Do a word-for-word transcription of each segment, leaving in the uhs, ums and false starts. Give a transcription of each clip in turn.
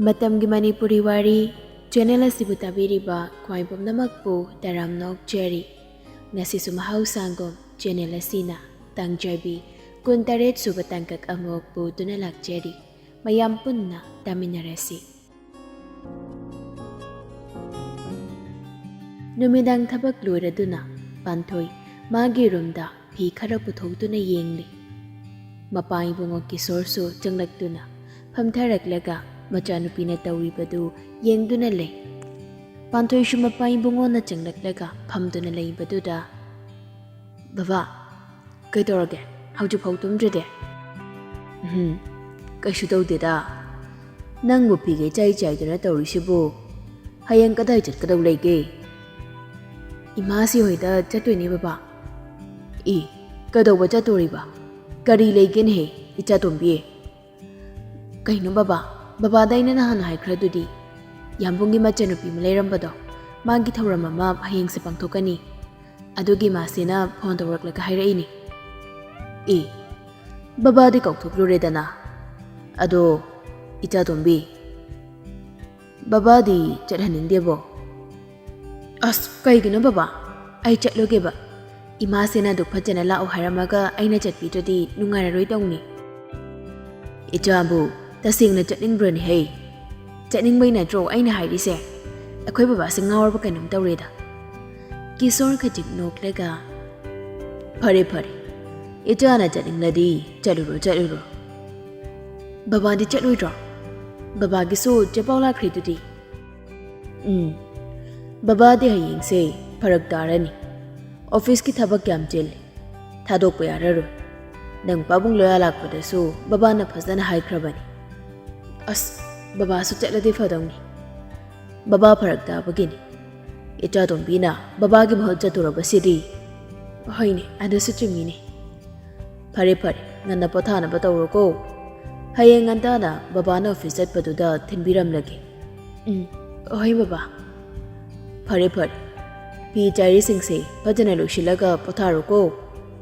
ꯃꯇꯝꯒꯤ ꯃꯅꯤꯄꯨꯔꯤ ꯋꯥꯔꯤ ꯆꯦꯅꯦꯜ ꯑꯁꯤꯕꯨ ꯇꯥꯕꯤꯔꯤꯕ ꯈ꯭ꯋꯥꯏ ꯄꯨꯝꯅꯃꯛꯄꯨ ꯇꯔꯥꯝꯅ ꯑꯣꯛꯆꯔꯤ꯫ ꯉꯁꯤꯁꯨ ꯃꯍꯧꯁꯥꯒꯨꯝ ꯆꯦꯅꯦꯜ ꯑꯁꯤꯅ ꯇꯥꯡꯖꯕꯤ ꯀꯨꯟꯇꯔꯦꯠ ꯁꯨꯕ ꯇꯥꯡꯀꯛ ꯑꯃꯨꯛ ꯄꯨꯗꯨꯅ ꯂꯥꯛꯆꯔꯤ꯫ ꯃꯌꯥꯝ ꯄꯨꯟꯅ ꯇꯥꯃꯤꯟꯅꯔꯁꯤ꯫ ꯅꯨꯃꯤꯗꯥꯡ ꯊꯕꯛ ꯂꯣꯏꯔꯗꯨꯅ ꯄꯥꯟꯊꯣꯏ ꯃꯥꯒꯤ ꯔꯨꯝꯗ ꯐꯤ ꯈꯔ ꯄꯨꯊꯣꯛꯇꯨꯅ ꯌꯦꯡꯂꯤ꯫ ꯃꯄꯥ ꯏꯕꯨꯡꯉꯣ ꯀꯤꯁꯣꯔꯁꯨ ꯆꯪꯂꯛꯇꯨꯅ ꯐꯝꯊꯔꯛꯂꯒ ꯃꯆꯥꯅꯨꯄꯤꯅ ꯇꯧꯔꯤꯕꯗꯨ ꯌꯦꯡꯗꯨꯅ ꯂꯩ꯫ ꯄꯥꯟꯊꯣꯏꯁꯨ ꯃꯄꯥ ꯏꯕꯨꯡꯉꯣꯅ ꯆꯪꯂꯛꯂꯒ ꯐꯝꯗꯨꯅ ꯂꯩꯕꯗꯨꯗ, "ꯕꯕꯥ, ꯀꯩꯗꯧꯔꯒꯦ? ꯍꯧꯖꯤꯛꯐꯥꯎ ꯇꯨꯝꯗ꯭ꯔꯤꯗꯤ?" "ꯎꯝ, ꯀꯩꯁꯨ ꯇꯧꯗꯦꯗ꯫ ꯅꯪꯕꯨ ꯐꯤꯒꯩ ꯆꯥꯏ ꯆꯥꯏꯗꯨꯅ ꯇꯧꯔꯤꯁꯤꯕꯨ? ꯍꯌꯦꯡ ꯀꯗꯥꯏ ꯆꯠꯀꯗꯧ ꯂꯩꯒꯦ?" "ꯏꯃꯥꯁꯤ ꯍꯣꯏꯗ ꯆꯠꯇꯣꯏꯅꯦ ꯕꯕꯥ꯫" "ꯏ, ꯀꯩꯗꯧꯕ ꯆꯠꯇꯣꯔꯤꯕ? ꯀꯔꯤ ꯂꯩꯒꯦꯅꯦꯍꯦ, ꯏꯆꯥ ꯇꯣꯝꯕꯤ?" "ꯀꯩꯅꯣ ꯕꯕꯥ, ꯕꯕꯥꯗ ꯑꯩꯅ ꯅꯍꯥꯟ ꯍꯥꯏꯈ꯭ꯔꯗꯨꯗꯤ, ꯌꯥꯝꯕꯨꯡꯒꯤ ꯃꯆꯟꯅꯨꯄꯤ ꯑꯃ ꯂꯩꯔꯝꯕꯗꯣ, ꯃꯥꯒꯤ ꯊꯧꯔꯝ ꯑꯃ ꯍꯌꯦꯡꯁꯦ ꯄꯥꯡꯊꯣꯛꯀꯅꯤ꯫ ꯑꯗꯨꯒꯤ ꯃꯥꯁꯤꯅ ꯐꯣꯟ ꯇꯧꯔꯛꯂꯒ ꯍꯥꯏꯔꯛꯏꯅꯤ꯫" "ꯑꯦ, ꯕꯕꯥꯗꯤ ꯀꯥꯎꯊꯣꯛꯂꯨꯔꯦꯗꯅ꯫ ꯑꯗꯣ, ꯏꯆꯥ ꯇꯣꯝꯕꯤ, ꯕꯕꯥꯗꯤ ꯆꯠꯍꯟꯅꯤꯡꯗꯦꯕꯣ?" "ꯑꯁ, ꯀꯩꯒꯤꯅꯣ ꯕꯕꯥ? ꯑꯩ ꯆꯠꯂꯨꯒꯦꯕ꯫ ꯏꯃꯥꯁꯤꯅ ꯑꯗꯨꯛ ꯐꯖꯅ ꯂꯥꯛꯑꯣ ꯍꯥꯏꯔꯝꯃꯒ ꯑꯩꯅ ꯆꯠꯄꯤꯗ꯭ꯔꯗꯤ ꯅꯨꯡꯉꯥꯏꯔꯔꯣꯏ ꯇꯧꯅꯤ꯫" "ꯏꯆꯥꯕꯨ ꯇꯁꯦꯡꯅ ꯆꯠꯅꯤꯡꯕ꯭ꯔꯅꯦꯍꯦ? ꯆꯠꯅꯤꯡꯕꯩ ꯅꯠꯇ꯭ꯔꯣ ꯑꯩꯅ ꯍꯥꯏꯔꯤꯁꯦ? ꯑꯩꯈꯣꯏ ꯕꯕꯥꯁꯦ ꯉꯥꯎꯔꯕ ꯀꯩꯅꯣꯝ ꯇꯧꯔꯦꯗ꯫" ꯀꯤꯁꯣꯔ ꯈꯖꯤꯛ ꯅꯣꯛꯂꯒ, "ꯐꯔꯦ, ꯐꯔꯦ, ꯏꯆꯥꯅ ꯆꯠꯅꯤꯡꯂꯗꯤ ꯆꯠꯂꯨꯔꯣ, ꯆꯠꯂꯨꯔꯣ꯫" "ꯕꯕꯥꯗꯤ ꯆꯠꯂꯣꯏꯗ꯭ꯔꯣ? ꯕꯕꯥꯒꯤꯁꯨ ꯆꯦꯄꯥꯎ ꯂꯥꯛꯈ꯭ꯔꯤꯗꯨꯗꯤ꯫" "ꯎꯝ, ꯕꯕꯥꯗꯤ ꯍꯌꯦꯡꯁꯦ ꯐꯔꯛ ꯇꯥꯔꯅꯤ꯫ ꯑꯣꯐꯤꯁꯀꯤ ꯊꯕꯛ ꯌꯥꯝ ꯆꯤꯜꯂꯤ꯫ ꯊꯥꯗꯣꯛꯄ ꯌꯥꯔꯔꯣꯏ꯫ ꯅꯪ ꯄꯥꯕꯨꯡ ꯂꯣꯌꯥ ꯂꯥꯛꯄꯗꯁꯨ ꯕꯕꯥꯅ ꯐꯖꯅ ꯍꯥꯏꯈ꯭ꯔꯕꯅꯤ꯫" "ꯑꯁ, ꯕꯕꯥꯁꯨ ꯆꯠꯂꯗꯤ ꯐꯗꯧꯅꯤ꯫ ꯕꯕꯥ ꯐꯔꯛ ꯇꯥꯕꯒꯤꯅꯤ꯫ ꯏꯆꯥ ꯇꯣꯝꯕꯤꯅ ꯕꯕꯥꯒꯤ ꯃꯍꯨꯠ ꯆꯠꯇꯣꯔꯕꯁꯤꯗꯤ꯫" "ꯍꯣꯏꯅꯦ, ꯑꯗꯨꯁꯨ ꯆꯨꯝꯃꯤꯅꯦ꯫ ꯐꯔꯦ, ꯐꯔꯦ, ꯉꯟꯅ ꯄꯣꯊꯥꯅꯕ ꯇꯧꯔꯣꯀꯣ꯫ ꯍꯌꯦꯡ ꯉꯟꯇꯥꯅ ꯕꯕꯥꯅ ꯑꯣꯐꯤꯁ ꯆꯠꯄꯗꯨꯗ ꯊꯤꯟꯕꯤꯔꯝꯂꯒꯦ꯫" "ꯎꯝ, ꯍꯣꯏ ꯕꯕꯥ꯫" "ꯐꯔꯦ, ꯐꯔꯦ, ꯐꯤ ꯆꯥꯏꯔꯤꯁꯤꯡꯁꯦ ꯐꯖꯅ ꯂꯣꯏꯁꯤꯜꯂꯒ ꯄꯣꯊꯥꯔꯣꯀꯣ꯫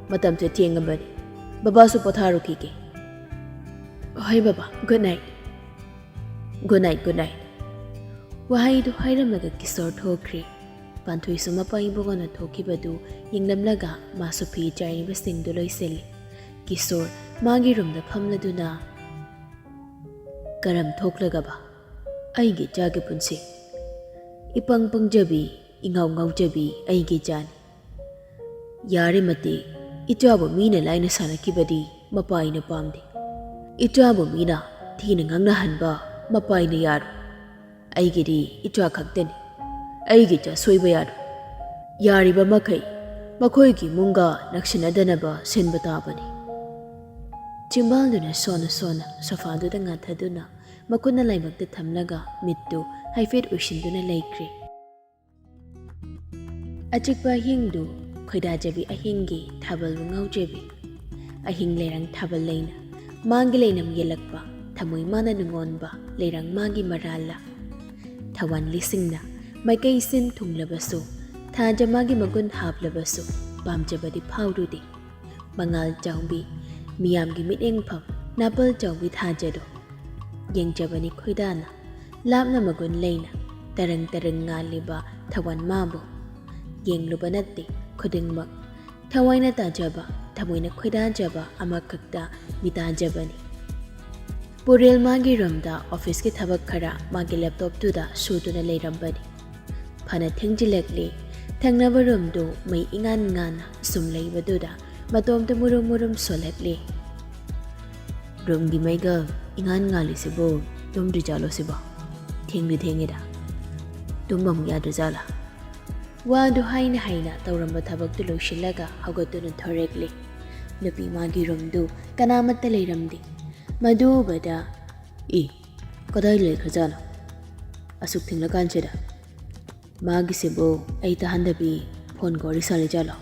ꯃꯇꯝꯁꯦ ꯊꯦꯡꯉꯕꯅꯤ꯫ ꯕꯕꯥꯁꯨ ꯄꯣꯊꯥꯔꯨꯈꯤꯒꯦ꯫" "ꯍꯣꯏ ꯕꯕꯥ, good night." "Good night, good night." ꯋꯥꯍꯩꯗꯨ ꯍꯥꯏꯔꯝꯂꯒ Kishore ꯊꯣꯛꯈ꯭ꯔꯦ꯫ ꯄꯥꯟꯊꯣꯏꯁꯨ ꯃꯄꯥ ꯏꯕꯨꯡꯉꯣꯅ ꯊꯣꯛꯈꯤꯕꯗꯨ ꯌꯦꯡꯂꯝꯂꯒ ꯃꯥꯁꯨ ꯐꯤ ꯆꯥꯏꯔꯤꯕꯁꯤꯡꯗꯨ ꯂꯣꯏꯁꯤꯜꯂꯤ꯫ ꯀꯤꯁꯣꯔ ꯃꯥꯒꯤ ꯔꯨꯝꯗ ꯐꯝꯂꯗꯨꯅ, "ꯀꯔꯝ ꯊꯣꯛꯂꯒꯕ ꯑꯩꯒꯤ ꯏꯆꯥꯒꯤ ꯄꯨꯟꯁꯤ? ꯏꯄꯪ ꯄꯪꯖꯕꯤ, ꯏꯉꯥꯎ ꯉꯥꯎꯖꯕꯤ ꯑꯩꯒꯤ ꯏꯆꯥꯅꯤ꯫ ꯌꯥꯔꯤꯃꯇꯤꯛ ꯏꯆꯥꯕꯨ ꯃꯤꯅ ꯂꯥꯏꯅ ꯁꯥꯟꯅꯈꯤꯕꯗꯤ ꯃꯄꯥ ꯑꯩꯅ ꯄꯥꯝꯗꯦ꯫ ꯏꯆꯥꯕꯨ ꯃꯤꯅ ꯊꯤꯅ ꯉꯥꯡꯅꯍꯟꯕ ꯃꯄꯥ ꯑꯩꯅ ꯌꯥꯔꯣꯏ꯫ ꯑꯩꯒꯤꯗꯤ ꯏꯆꯥ ꯈꯛꯇꯅꯤ꯫ ꯑꯩꯒꯤ ꯏꯆꯥ ꯁꯣꯏꯕ ꯌꯥꯔꯣꯏ꯫ ꯌꯥꯔꯤꯕ ꯃꯈꯩ ꯃꯈꯣꯏꯒꯤ ꯏꯃꯨꯡꯒ ꯅꯛꯁꯤꯟꯅꯗꯅꯕ ꯁꯤꯟꯕ ꯇꯥꯕꯅꯤ꯫" ꯆꯤꯝꯕꯥꯜꯗꯨꯅ ꯁꯣꯟꯅ ꯁꯣꯟꯅ ꯁꯣꯐꯥꯗꯨꯗ ꯉꯥꯊꯗꯨꯅ ꯃꯈꯨꯠꯅ ꯂꯥꯏꯕꯛꯇ ꯊꯝꯂꯒ ꯃꯤꯠꯇꯨ ꯍꯥꯏꯐꯦꯠ ꯎꯏꯁꯤꯟꯗꯨꯅ ꯂꯩꯈ꯭ꯔꯦ꯫ ꯑꯆꯤꯛꯄ ꯑꯍꯤꯡꯗꯨ ꯈꯣꯏꯗꯥꯖꯕꯤ ꯑꯍꯤꯡꯒꯤ ꯊꯥꯕꯜꯕꯨ ꯉꯥꯎꯖꯕꯤ꯫ ꯑꯍꯤꯡ ꯂꯩꯔꯪ ꯊꯥꯕꯜ ꯂꯩꯅ ꯃꯥꯒꯤ ꯂꯩꯅꯝ ꯌꯦꯜꯂꯛꯄ, ꯊꯃꯣꯏ ꯃꯥꯅ ꯅꯨꯡꯉꯣꯟꯕ ꯂꯩꯔꯪ ꯃꯥꯒꯤ ꯃꯔꯥꯜꯂ꯫ ꯊꯋꯥꯟ ꯂꯤꯁꯤꯡꯅ ꯃꯥꯏꯀꯩ ꯁꯤꯟ ꯊꯨꯡꯂꯕꯁꯨ, ꯊꯥꯖ ꯃꯥꯒꯤ ꯃꯒꯨꯟ ꯍꯥꯞꯂꯕꯁꯨ, ꯄꯥꯝꯖꯕꯗꯤ ꯐꯥꯎꯔꯨꯗꯦ꯫ ꯃꯉꯥꯜ ꯆꯥꯎꯕꯤ, ꯃꯤꯌꯥꯝꯒꯤ ꯃꯤꯠꯌꯦꯡꯐꯝ, ꯅꯥꯄꯜ ꯆꯥꯎꯕꯤ ꯊꯥꯖꯗꯣ ꯌꯦꯡꯖꯕꯅꯤ ꯈꯣꯏꯗꯥꯅ, ꯂꯥꯞꯅ ꯃꯒꯨꯟ ꯂꯩꯅ ꯇꯔꯪ ꯇꯔꯪ ꯉꯥꯜꯂꯤꯕ ꯊꯋꯥꯟ ꯃꯥꯕꯨ꯫ ꯌꯦꯡꯂꯨꯕ ꯅꯠꯇꯦ ꯈꯨꯗꯤꯡꯃꯛ, ꯊꯋꯥꯏꯅ ꯇꯥꯖꯕ, ꯊꯃꯣꯏꯅ ꯈꯣꯏꯗꯥꯖꯕ ꯑꯃꯈꯛꯇ ꯃꯤꯇꯥꯖꯕꯅꯤ꯫ ꯄꯨꯔꯦꯜ ꯃꯥꯒꯤ ꯔꯨꯝꯗ ꯑꯣꯐꯤꯁꯀꯤ ꯊꯕꯛ ꯈꯔ ꯃꯥꯒꯤ ꯂꯦꯞꯇꯣꯞꯇꯨꯗ ꯁꯨꯗꯨꯅ ꯂꯩꯔꯝꯕꯅꯤ꯫ ꯐꯅ ꯊꯦꯡꯖꯤꯜꯂꯛꯂꯤ꯫ ꯊꯪꯅꯕ ꯔꯨꯝꯗꯨ ꯃꯩ ꯏꯉꯥꯟ ꯉꯥꯟꯅ ꯁꯨꯝ ꯂꯩꯕꯗꯨꯗ ꯃꯇꯣꯝꯇ ꯃꯨꯔꯨꯝ ꯃꯨꯔꯨꯝ ꯁꯣꯜꯂꯛꯂꯤ꯫ "ꯔꯨꯝꯒꯤ ꯃꯩꯒ ꯏꯉꯥꯟ ꯉꯥꯜꯂꯤꯁꯤꯕꯨ ꯇꯨꯝꯗ꯭ꯔꯤꯖꯥꯠꯂꯣ ꯁꯤꯕꯣ? ꯊꯦꯡꯗꯤ ꯊꯦꯡꯉꯦꯗ꯫ ꯇꯨꯝꯕ ꯑꯃꯨꯛ ꯌꯥꯗ꯭ꯔꯖꯥꯠꯂꯥ?" ꯋꯥꯗꯨ ꯍꯥꯏꯅ ꯍꯥꯏꯅ ꯇꯧꯔꯝꯕ ꯊꯕꯛꯇꯨ ꯂꯣꯏꯁꯤꯜꯂꯒ ꯍꯧꯒꯠꯇꯨꯅ ꯊꯣꯔꯛꯂꯤ꯫ ꯅꯨꯄꯤ ꯃꯥꯒꯤ ꯔꯨꯝꯗꯨ ꯀꯅꯥꯃꯠꯇ ꯂꯩꯔꯝꯗꯦ꯫ ꯃꯗꯨ ꯎꯕꯗ, "ꯏ, ꯀꯗꯥꯏ ꯂꯩꯈ꯭ꯔꯖꯥꯠꯅꯣ? ꯑꯁꯨꯛ ꯊꯦꯡꯂꯀꯥꯟꯁꯤꯗ? ꯃꯥꯒꯤꯁꯤꯕꯨ ꯑꯩ ꯇꯥꯍꯟꯗꯕꯤ ꯐꯣꯟꯒ ꯋꯥꯔꯤ ꯁꯥꯔꯤꯖꯥꯠꯂꯣ?"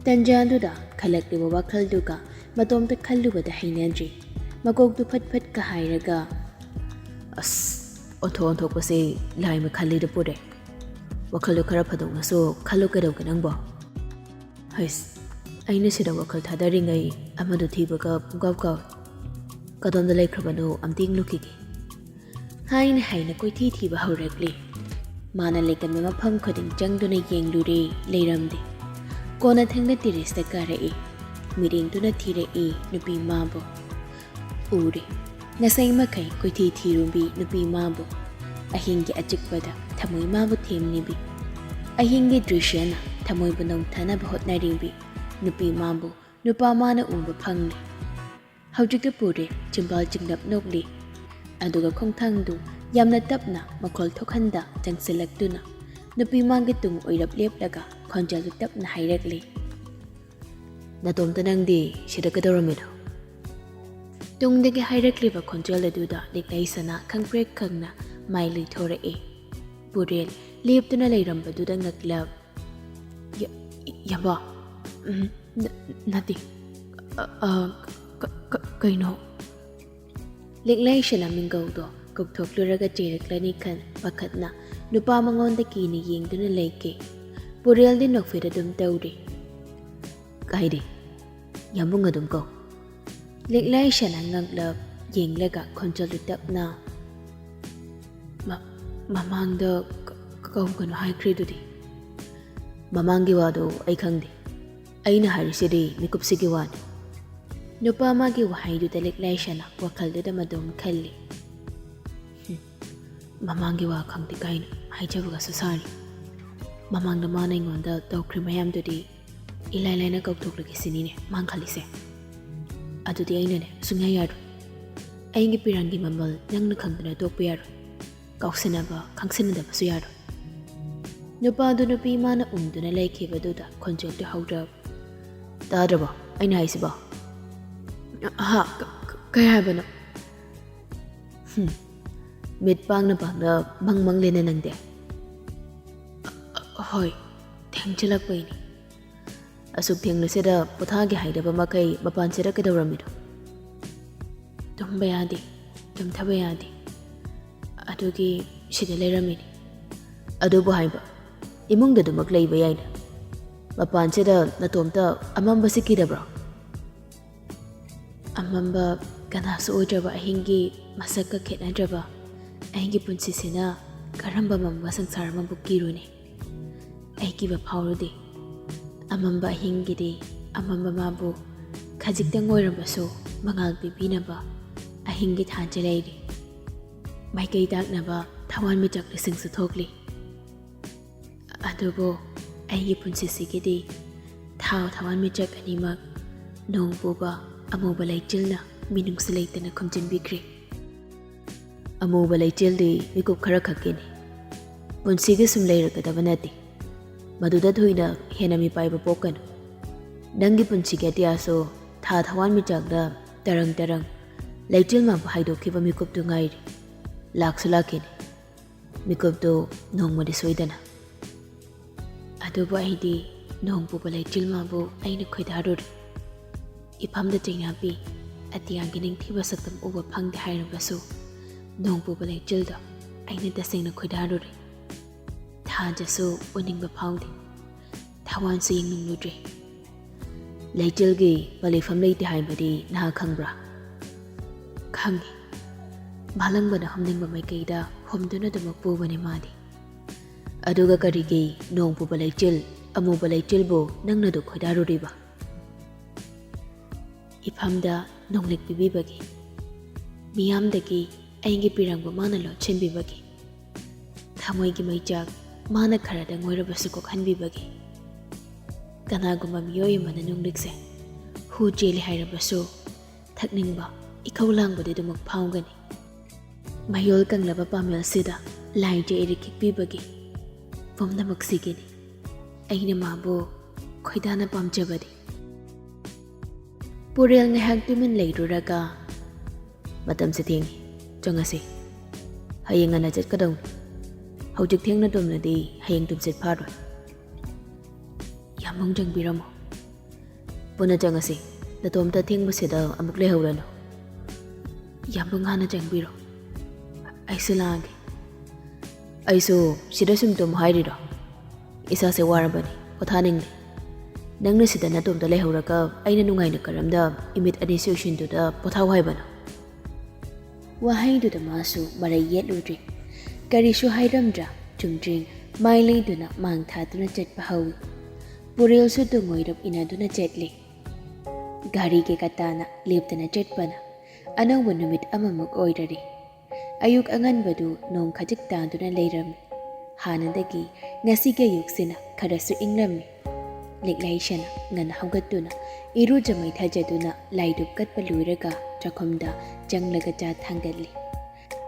ꯇꯟꯖꯥꯗꯨꯗ ꯈꯜꯂꯛꯂꯤꯕ ꯋꯥꯈꯜꯗꯨꯒ ꯃꯇꯣꯝꯇ ꯈꯜꯂꯨꯕꯗ ꯍꯩꯅꯗ꯭ꯔꯤ꯫ ꯃꯀꯣꯛꯇꯨ ꯐꯠ ꯐꯠꯀ ꯍꯥꯏꯔꯒ, "ꯑꯁ, ꯑꯣꯟꯊꯣꯛ ꯑꯣꯟꯊꯣꯛꯄꯁꯦ ꯂꯥꯏ ꯃꯈꯜꯂꯤꯗ ꯄꯨꯔꯦ꯫ ꯋꯥꯈꯜꯗꯣ ꯈꯔ ꯐꯥꯗꯣꯛꯅꯁꯨ ꯈꯜꯂꯨ ꯀꯩꯗꯧꯒꯦ ꯅꯪꯕꯣ?" ꯍꯩꯁ, ꯑꯩꯅ ꯁꯤꯗ ꯋꯥꯈꯜ ꯊꯥꯗꯔꯤꯉꯩ ꯑꯃꯗꯨ ꯊꯤꯕꯒ ꯄꯨꯡꯀꯥꯎ ꯀꯥꯎꯏ꯫ ꯀꯗꯣꯝꯗ ꯂꯩꯈ꯭ꯔꯕꯅꯣ ꯑꯝꯇ ꯌꯦꯡꯂꯨꯈꯤꯒꯦ꯫ ꯍꯥꯏꯅ ꯍꯥꯏꯅ ꯀꯣꯏꯊꯤ ꯊꯤꯕ ꯍꯧꯔꯛꯂꯦ꯫ ꯃꯥꯅ ꯂꯩꯇꯕ ꯃꯐꯝ ꯈꯨꯗꯤꯡ ꯆꯪꯗꯨꯅ ꯌꯦꯡꯂꯨꯔꯦ, ꯂꯩꯔꯝꯗꯦ꯫ ꯀꯣꯟꯅꯊꯪꯗ terraceꯇ ꯀꯥꯔꯛꯏ꯫ ꯃꯤꯠꯌꯦꯡꯗꯨꯅ ꯊꯤꯔꯛꯏ ꯅꯨꯄꯤ ꯃꯥꯕꯨ꯫ ꯎꯔꯦ꯫ ꯉꯁꯥꯏ ꯃꯈꯩ ꯀꯣꯏꯊꯤ ꯊꯤꯔꯨꯕꯤ ꯅꯨꯄꯤ ꯃꯥꯕꯨ꯫ ꯑꯍꯤꯡꯒꯤ ꯑꯆꯤꯛꯄꯗ ꯊꯃꯣꯏ ꯃꯥꯕꯨ ꯊꯦꯝꯂꯤꯕꯤ꯫ ꯑꯍꯤꯡꯒꯤ ꯗ꯭ꯔꯤꯁ꯭ꯌꯅ ꯊꯃꯣꯏꯕꯨ ꯅꯧꯊꯅꯕ ꯍꯣꯠꯅꯔꯤꯕꯤ ꯅꯨꯄꯤ ꯃꯥꯕꯨ ꯅꯨꯄꯥ ꯃꯥꯅ ꯎꯕ ꯐꯪꯂꯦ꯫ ꯍꯧꯖꯤꯛꯇꯤ ꯄꯨꯔꯦ ꯆꯤꯝꯕꯥꯜ ꯆꯤꯡꯂꯞ ꯅꯣꯛꯂꯤ꯫ ꯑꯗꯨꯒ ꯈꯣꯡꯊꯥꯡꯗꯨ ꯌꯥꯝꯅ ꯇꯞꯅ ꯃꯈꯣꯜ ꯊꯣꯛꯍꯟꯗ ꯆꯪꯁꯤꯜꯂꯛꯇꯨꯅ ꯅꯨꯄꯤ ꯃꯥꯒꯤ ꯇꯨꯡ ꯑꯣꯏꯔꯞ ꯂꯦꯞꯂꯒ ꯈꯣꯟꯖꯦꯜꯗꯨ ꯇꯞꯅ ꯍꯥꯏꯔꯛꯂꯤ꯫ "ꯅꯇꯣꯝꯇ ꯅꯪꯗꯤ ꯁꯤꯗ ꯀꯩꯗꯧꯔꯝꯃꯤꯅꯣ?" ꯇꯨꯡꯗꯒꯤ ꯍꯥꯏꯔꯛꯂꯤꯕ ꯈꯣꯟꯖꯦꯜ ꯑꯗꯨꯗ ꯂꯤꯛꯂꯩ ꯁꯅꯥ ꯈꯪꯄ꯭ꯔꯦꯛ ꯈꯪꯅ ꯃꯥꯏ ꯂꯩꯊꯣꯔꯛꯏ꯫ ꯄꯨꯔꯦꯜ ꯂꯦꯞꯇꯨꯅ ꯂꯩꯔꯝꯕꯗꯨꯗ ꯉꯛꯂꯞ, "ꯌ-, ꯌꯥꯝꯕ, ꯎꯝ, ꯅ-, ꯅꯠꯇꯦ, ꯑ, ꯑ, ꯀ-, ꯀ-, ꯀꯩꯅꯣ?" ꯂꯤꯛꯂꯩ ꯁꯅꯥ ꯃꯤꯡꯒꯧꯗꯣ ꯀꯧꯊꯣꯛꯂꯨꯔꯒ ꯆꯦꯔꯛꯂꯅꯤ ꯈꯟ ꯄꯥꯈꯠꯅ ꯅꯨꯄꯥ ꯃꯉꯣꯟꯗ ꯀꯤꯅ ꯌꯦꯡꯗꯨꯅ ꯂꯩꯈꯤ꯫ ꯄꯨꯔꯦꯜꯗꯤ ꯅꯣꯛꯐꯦꯠ ꯑꯗꯨꯝ ꯇꯧꯔꯤ꯫ "ꯀꯥꯏꯗꯦ, ꯌꯥꯝꯕꯨꯡ ꯑꯗꯨꯝ ꯀꯧ꯫" ꯂꯤꯛꯂꯩ ꯁꯅꯥ ꯉꯛꯂꯞ ꯌꯦꯡꯂꯒ ꯈꯣꯟꯖꯦꯜꯗꯨ ꯇꯞꯅ, "ꯃ-, ꯃꯃꯥꯡꯗ ꯀ-, ꯀꯧꯒꯅꯨ ꯍꯥꯏꯈ꯭ꯔꯤꯗꯨꯗꯤ?" "ꯃꯃꯥꯡꯒꯤ ꯋꯥꯗꯨ ꯑꯩ ꯈꯪꯗꯦ꯫ ꯑꯩꯅ ꯍꯥꯏꯔꯤꯁꯤꯗꯤ ꯃꯤꯀꯨꯞꯁꯤꯒꯤ ꯋꯥꯅꯤ꯫" ꯅꯨꯄꯥ ꯑꯃꯒꯤ ꯋꯥꯍꯩꯗꯨꯗ ꯂꯤꯛꯂꯩ ꯁꯅꯥ ꯋꯥꯈꯜꯗꯨꯗ ꯃꯗꯨꯝ ꯈꯜꯂꯤ꯫ "ꯍꯨꯝ, ꯃꯃꯥꯡꯒꯤ ꯋꯥ ꯈꯪꯗꯦ ꯀꯥꯏꯅ ꯍꯥꯏꯖꯕꯒꯁꯨ ꯁꯥꯔꯤ꯫ ꯃꯃꯥꯡꯗ ꯃꯥꯅ ꯑꯩꯉꯣꯟꯗ ꯇꯧꯈ꯭ꯔꯤ ꯃꯌꯥꯝꯗꯨꯗꯤ ꯏꯂꯥꯏ ꯂꯥꯏꯅ ꯀꯧꯊꯣꯛꯂꯒꯦ ꯁꯤꯅꯤꯅꯦ ꯃꯥꯅ ꯈꯜꯂꯤꯁꯦ꯫ ꯑꯗꯨꯗꯤ ꯑꯩꯅꯅꯦ ꯁꯨꯡꯌꯥ ꯌꯥꯔꯣꯏ꯫ ꯑꯩꯒꯤ ꯄꯤꯔꯥꯡꯒꯤ ꯃꯃꯜ ꯅꯪꯅ ꯈꯪꯗꯅ ꯇꯣꯛꯄ ꯌꯥꯔꯣꯏ꯫ ꯀꯥꯎꯁꯤꯟꯅꯕ, ꯈꯪꯁꯤꯟꯅꯗꯕꯁꯨ ꯌꯥꯔꯣꯏ꯫" ꯅꯨꯄꯥꯗꯨ ꯅꯨꯄꯤ ꯃꯥꯅ ꯎꯝꯗꯨꯅ ꯂꯩꯈꯤꯕꯗꯨꯗ ꯈꯣꯟꯖꯦꯜꯗꯨ ꯍꯧꯔꯞ, "ꯇꯥꯗ꯭ꯔꯕꯣ ꯑꯩꯅ ꯍꯥꯏꯁꯤꯕꯣ?" "ꯍꯥ? ꯀ-, ꯀ-, ꯀꯩ ꯍꯥꯏꯕꯅꯣ?" "ꯍꯨꯝ, ꯃꯤꯠ ꯄꯥꯡꯅ ꯄꯥꯡꯅ ꯃꯪ ꯃꯪꯂꯦꯅꯦ ꯅꯪꯗꯤ꯫" "ꯍꯣꯏ, ꯊꯦꯡꯖꯤꯜꯂꯛꯄꯩꯅꯤ꯫" "ꯑꯁꯨꯛ ꯊꯦꯡꯂꯁꯤꯗ ꯄꯣꯊꯥꯒꯦ ꯍꯥꯏꯗꯕ ꯃꯈꯩ ꯃꯄꯥꯟꯁꯤꯗ ꯀꯩꯗꯧꯔꯝꯃꯤꯅꯣ?" "ꯇꯨꯝꯕ ꯌꯥꯗꯦ, ꯇꯨꯝꯊꯕ ꯌꯥꯗꯦ, ꯑꯗꯨꯒꯤ ꯁꯤꯗ ꯂꯩꯔꯝꯃꯤꯅꯤ꯫" "ꯑꯗꯨꯕꯨ ꯍꯥꯏꯕ, ꯏꯃꯨꯡꯗ ꯑꯗꯨꯃꯛ ꯂꯩꯕ ꯌꯥꯏꯅ꯫ ꯃꯄꯥꯟꯁꯤꯗ ꯅꯇꯣꯝꯇ ꯑꯃꯝꯕꯁꯤ ꯀꯤꯗꯕ꯭ꯔꯣ?" ꯑꯃꯝꯕ ꯀꯅꯥꯁꯨ ꯑꯣꯏꯗ꯭ꯔꯕ ꯑꯍꯤꯡꯒꯤ ꯃꯁꯛꯀ ꯈꯦꯠꯅꯗ꯭ꯔꯕ ꯑꯩꯒꯤ ꯄꯨꯟꯁꯤꯁꯤꯅ ꯀꯔꯝꯕ ꯃꯝꯕ ꯁꯪꯁꯥꯔ ꯑꯃꯕꯨ ꯀꯤꯔꯨꯅꯤ? ꯑꯩ ꯀꯤꯕ ꯐꯥꯎꯔꯨꯗꯦ꯫ ꯑꯃꯝꯕ ꯑꯍꯤꯡꯒꯤꯗꯤ ꯑꯃꯝꯕ ꯃꯥꯕꯨ ꯈꯖꯤꯛꯇꯪ ꯑꯣꯏꯔꯕꯁꯨ ꯃꯉꯥꯜ ꯄꯤꯕꯤꯅꯕ ꯑꯍꯤꯡꯒꯤ ꯊꯥꯟꯁꯦ ꯂꯩꯔꯤ꯫ ꯃꯥꯏꯀꯩ ꯇꯥꯛꯅꯕ ꯊꯋꯥꯟꯃꯤꯆꯥꯛ ꯂꯤꯁꯤꯡꯁꯨ ꯊꯣꯛꯂꯤ꯫ ꯑꯗꯨꯕꯨ ꯑꯩꯒꯤ ꯄꯨꯟꯁꯤꯁꯤꯒꯤꯗꯤ ꯊꯥ ꯊꯋꯥꯟꯃꯤꯆꯥꯛ ꯑꯅꯤꯃꯛ ꯅꯣꯡ ꯄꯨꯕ ꯑꯃꯨꯕ ꯂꯩꯆꯤꯜꯅ ꯃꯤꯅꯨꯡꯁꯤ ꯂꯩꯇꯅ ꯈꯨꯝꯖꯤꯟꯕꯤꯈ꯭ꯔꯦ꯫ ꯑꯃꯨꯕ ꯂꯩꯆꯤꯜꯗꯤ ꯃꯤꯀꯨꯞ ꯈꯔ ꯈꯛꯀꯤꯅꯤ꯫ ꯄꯨꯟꯁꯤꯒꯤ ꯁꯨꯝ ꯂꯩꯔꯒꯗꯕ ꯅꯠꯇꯦ꯫ ꯃꯗꯨꯗ ꯊꯣꯏꯅ ꯍꯦꯟꯅ ꯃꯤꯄꯥꯏꯕ ꯄꯣꯛꯀꯅꯨ꯫ ꯅꯪꯒꯤ ꯄꯨꯟꯁꯤꯒꯤ ꯑꯇꯤꯌꯥꯁꯨ ꯊꯥ ꯊꯋꯥꯟꯃꯤꯆꯥꯛꯗ ꯇꯔꯪ ꯇꯔꯪ ꯂꯩꯆꯤꯜ ꯃꯥꯟꯕ ꯍꯥꯏꯗꯣꯛꯈꯤꯕ ꯃꯤꯀꯨꯞꯇꯨ ꯉꯥꯏꯔꯤ꯫ ꯂꯥꯛꯁꯨ ꯂꯥꯛꯈꯤꯅꯤ꯫ ꯃꯤꯀꯨꯞꯇꯨ ꯅꯣꯡꯃꯗꯤ ꯁꯣꯏꯗꯅ꯫ ꯑꯗꯨꯕꯨ ꯑꯩꯗꯤ ꯅꯣꯡ ꯄꯨꯕ ꯂꯩꯆꯤꯜ ꯃꯥꯕꯨ ꯑꯩꯅ ꯈꯣꯏꯗꯥꯔꯨꯔꯦ꯫ ꯏꯐꯝꯗ ꯆꯩꯅꯥꯄꯤ ꯑꯇꯤꯌꯥꯒꯤ ꯅꯤꯡꯊꯤꯕ ꯁꯛꯇꯝ ꯎꯕ ꯐꯪꯗꯦ ꯍꯥꯏꯔꯕꯁꯨ, ꯅꯣꯡ ꯄꯨꯕ ꯂꯩꯆꯤꯜꯗꯣ ꯑꯩꯅ ꯇꯁꯦꯡꯅ ꯈꯣꯏꯗꯥꯔꯨꯔꯦ꯫ ꯊꯥꯖꯁꯨ ꯎꯅꯤꯡꯕ ꯐꯥꯎꯗꯦ, ꯊꯋꯥꯟꯁꯨ ꯌꯦꯡꯅꯤꯡꯂꯨꯗ꯭ꯔꯦ꯫ ꯂꯩꯆꯤꯜꯒꯤ ꯄꯂꯩꯐꯝ ꯂꯩꯇꯦ ꯍꯥꯏꯕꯗꯤ ꯅꯍꯥꯛ ꯈꯪꯕ꯭ꯔꯥ? ꯈꯪꯉꯤ꯫ ꯃꯥꯂꯪꯕꯅ ꯍꯨꯝꯅꯤꯡꯕ ꯃꯥꯏꯀꯩꯗ ꯍꯨꯝꯗꯨꯅ ꯑꯗꯨꯃꯛ ꯄꯨꯕꯅꯤ ꯃꯥꯗꯤ꯫ ꯑꯗꯨꯒ ꯀꯔꯤꯒꯤ ꯅꯣꯡ ꯄꯨꯕ ꯂꯩꯆꯤꯜ, ꯑꯃꯨꯕ ꯂꯩꯆꯤꯜꯕꯨ ꯅꯪꯅ ꯑꯗꯨ ꯈꯣꯏꯗꯥꯔꯨꯔꯤꯕ? ꯏꯐꯝꯗ ꯅꯣꯡꯂꯤꯛ ꯄꯤꯕꯤꯕꯒꯤ, ꯃꯤꯌꯥꯝꯗꯒꯤ ꯑꯩꯒꯤ ꯄꯤꯔꯪꯕꯨ ꯃꯥꯅ ꯂꯣꯠꯁꯤꯟꯕꯤꯕꯒꯤ, ꯊꯃꯣꯏꯒꯤ ꯃꯩꯆꯥꯛ ꯃꯥꯅ ꯈꯔꯗꯪ ꯑꯣꯏꯔꯕꯁꯨ ꯀꯣꯛꯍꯟꯕꯤꯕꯒꯤ꯫ ꯀꯅꯥꯒꯨꯝꯕ ꯃꯤꯑꯣꯏ ꯑꯃꯅ ꯅꯣꯡꯂꯤꯛꯁꯦ ꯍꯨ ꯆꯦꯜꯂꯤ ꯍꯥꯏꯔꯕꯁꯨ, ꯊꯛꯅꯤꯡꯕ, ꯏꯈꯧ ꯂꯥꯡꯕꯗꯤ ꯑꯗꯨꯃꯛ ꯐꯥꯎꯒꯅꯤ꯫ ꯃꯌꯣꯜ ꯀꯪꯂꯕ ꯄꯥꯃꯦꯜꯁꯤꯗ ꯂꯥꯏꯖ ꯏꯔꯤꯛ ꯈꯤꯛꯄꯤꯕꯒꯤ ꯄꯨꯝꯅꯃꯛꯁꯤꯒꯤꯅꯤ ꯑꯩꯅ ꯃꯥꯕꯨ ꯈꯣꯏꯗꯥꯅ ꯄꯥꯝꯖꯕꯗꯤ꯫ ꯄꯨꯔꯦꯜ ꯉꯥꯏꯍꯥꯛ ꯇꯨꯃꯤꯟ ꯂꯩꯔꯨꯔꯒ, "ꯃꯇꯝꯁꯦ ꯊꯦꯡꯉꯤ, ꯆꯪꯉꯁꯤ꯫ ꯍꯌꯦꯡ ꯉꯟꯅ ꯆꯠꯀꯗꯧꯅꯤ꯫ ꯍꯧꯖꯤꯛ ꯊꯦꯡꯅ ꯇꯨꯝꯂꯗꯤ ꯍꯌꯦꯡ ꯇꯨꯝꯁꯤꯠ ꯐꯥꯔꯣꯏ꯫ ꯌꯥꯝꯕꯨꯡ, ꯆꯪꯕꯤꯔꯝꯃꯣ꯫ ꯄꯨꯟꯅ ꯆꯪꯉꯁꯤ꯫ ꯅꯇꯣꯝꯇ ꯑꯊꯦꯡꯕꯁꯤꯗ ꯑꯃꯨꯛ ꯂꯩꯍꯧꯔꯅꯨ꯫ ꯌꯥꯝꯕꯨꯡ, ꯍꯥꯟꯅ ꯆꯪꯕꯤꯔꯣ꯫ ꯑꯩꯁꯨ ꯂꯥꯛꯑꯒꯦ꯫" "ꯑꯩꯁꯨ ꯁꯤꯗ ꯁꯨꯝ ꯇꯨꯝ ꯍꯥꯏꯔꯤꯔꯣ? ꯏꯁꯥꯁꯦ ꯋꯥꯔꯕꯅꯤ, ꯄꯣꯊꯥꯅꯤꯡꯉꯤ꯫ ꯅꯪꯅ ꯁꯤꯗ ꯅꯇꯣꯝꯇ ꯂꯩꯍꯧꯔꯒ ꯑꯩꯅ ꯅꯨꯡꯉꯥꯏꯅ ꯀꯔꯝꯅ ꯏꯃꯤꯠ ꯑꯅꯤꯁꯤ ꯎꯏꯁꯤꯟꯗꯨꯅ ꯄꯣꯊꯥꯎ ꯍꯥꯏꯕꯅꯣ?" ꯋꯥꯍꯩꯗꯨꯗ ꯃꯥꯁꯨ ꯃꯔꯩ ꯌꯦꯠꯂꯨꯗ꯭ꯔꯦ꯫ ꯀꯔꯤꯁꯨ ꯍꯥꯏꯔꯝꯗ꯭ꯔꯥ, ꯆꯨꯝꯗ꯭ꯔꯤꯡ ꯃꯥꯏ ꯂꯩꯗꯨꯅ ꯃꯥꯡ ꯊꯥꯗꯨꯅ ꯆꯠꯄ ꯍꯧꯏ꯫ ꯄꯨꯔꯦꯜꯁꯨ ꯇꯨꯡꯑꯣꯏꯔꯞ ꯏꯟꯅꯗꯨꯅ ꯆꯠꯂꯤ꯫ ꯒꯥꯔꯤꯒꯤ ꯀꯇꯥꯅ ꯂꯦꯞꯇꯅ ꯆꯠꯄꯅ ꯑꯅꯧꯕ ꯅꯨꯃꯤꯠ ꯑꯃꯃꯨꯛ ꯑꯣꯏꯔꯔꯦ꯫ ꯑꯌꯨꯛ ꯑꯉꯟꯕꯗꯨ ꯅꯣꯡ ꯈꯖꯤꯛ ꯇꯥꯗꯨꯅ ꯂꯩꯔꯝꯃꯤ꯫ ꯍꯥꯟꯅꯗꯒꯤ ꯉꯁꯤꯒꯤ ꯑꯌꯨꯛꯁꯤꯅ ꯈꯔꯁꯨ ꯏꯪꯂꯝꯃꯤ꯫ ꯂꯤꯛꯂꯩꯁꯅ ꯉꯟꯅ ꯍꯧꯒꯠꯇꯨꯅ ꯏꯔꯨꯖ ꯃꯥꯏꯊꯖꯗꯨꯅ ꯂꯥꯏꯗꯨꯛ ꯀꯠꯄ ꯂꯣꯏꯔꯒ ꯆꯥꯛꯈꯨꯝꯗ ꯆꯪꯂꯒ ꯆꯥ ꯊꯥꯡꯒꯠꯂꯤ꯫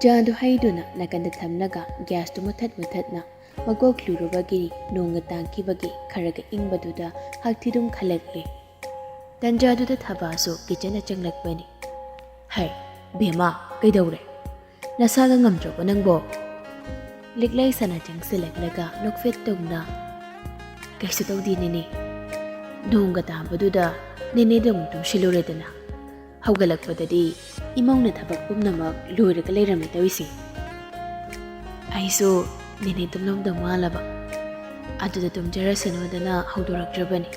ꯆꯥꯗꯨ ꯍꯩꯗꯨꯅ ꯅꯥꯀꯟꯗ ꯊꯝꯂꯒ ꯒ꯭ꯌꯥꯁꯇꯨ ꯃꯨꯊꯠ ꯃꯨꯊꯠꯅ ꯃꯀꯣꯛ ꯂꯨꯔꯨꯕꯒꯤ ꯅꯣꯡꯒ ꯇꯥꯡꯈꯤꯕꯒꯤ ꯈꯔꯒ ꯏꯪꯕꯗꯨꯗ ꯍꯛꯊꯤꯗꯨꯝ ꯈꯜꯂꯛꯂꯦ꯫ ꯇꯟꯖꯥꯗꯨꯗ ꯊꯕꯥꯁꯨ ꯀꯤꯆꯟꯗ ꯆꯪꯂꯛꯄꯅꯤ꯫ "ꯍꯩ, ꯕꯦꯝꯃ, ꯀꯩꯗꯧꯔꯦ? ꯅꯁꯥꯒ ꯉꯝꯗ꯭ꯔꯕꯣ ꯅꯪꯕꯣ?" ꯂꯤꯛꯂꯩꯁꯅ ꯆꯪꯁꯤꯜꯂꯛꯂꯒ ꯅꯣꯛꯐꯦꯠ ꯇꯧꯅ, "ꯀꯩꯁꯨ ꯇꯧꯗꯦ ꯅꯦꯅꯦ꯫ ꯅꯣꯡꯒ ꯇꯥꯕꯗꯨꯗ ꯅꯦꯅꯦꯗ ꯑꯃꯨꯛ ꯇꯨꯝꯁꯤꯜꯂꯨꯔꯦꯗꯅ꯫ ꯍꯧꯒꯠꯂꯛꯄꯗꯗꯤ ꯏꯃꯧꯅ ꯊꯕꯛ ꯄꯨꯝꯅꯃꯛ ꯂꯣꯏꯔꯒ ꯂꯩꯔꯝꯃꯦ ꯇꯧꯔꯤꯁꯦ꯫ ꯑꯩꯁꯨ ꯅꯦꯅꯦ ꯇꯨꯝꯂꯝꯗꯧ ꯃꯥꯜꯂꯕ꯫ ꯑꯗꯨꯗ ꯇꯨꯝꯖꯔꯁꯅꯨꯗꯅ ꯍꯧꯗꯣꯔꯛꯇ꯭ꯔꯕꯅꯤ꯫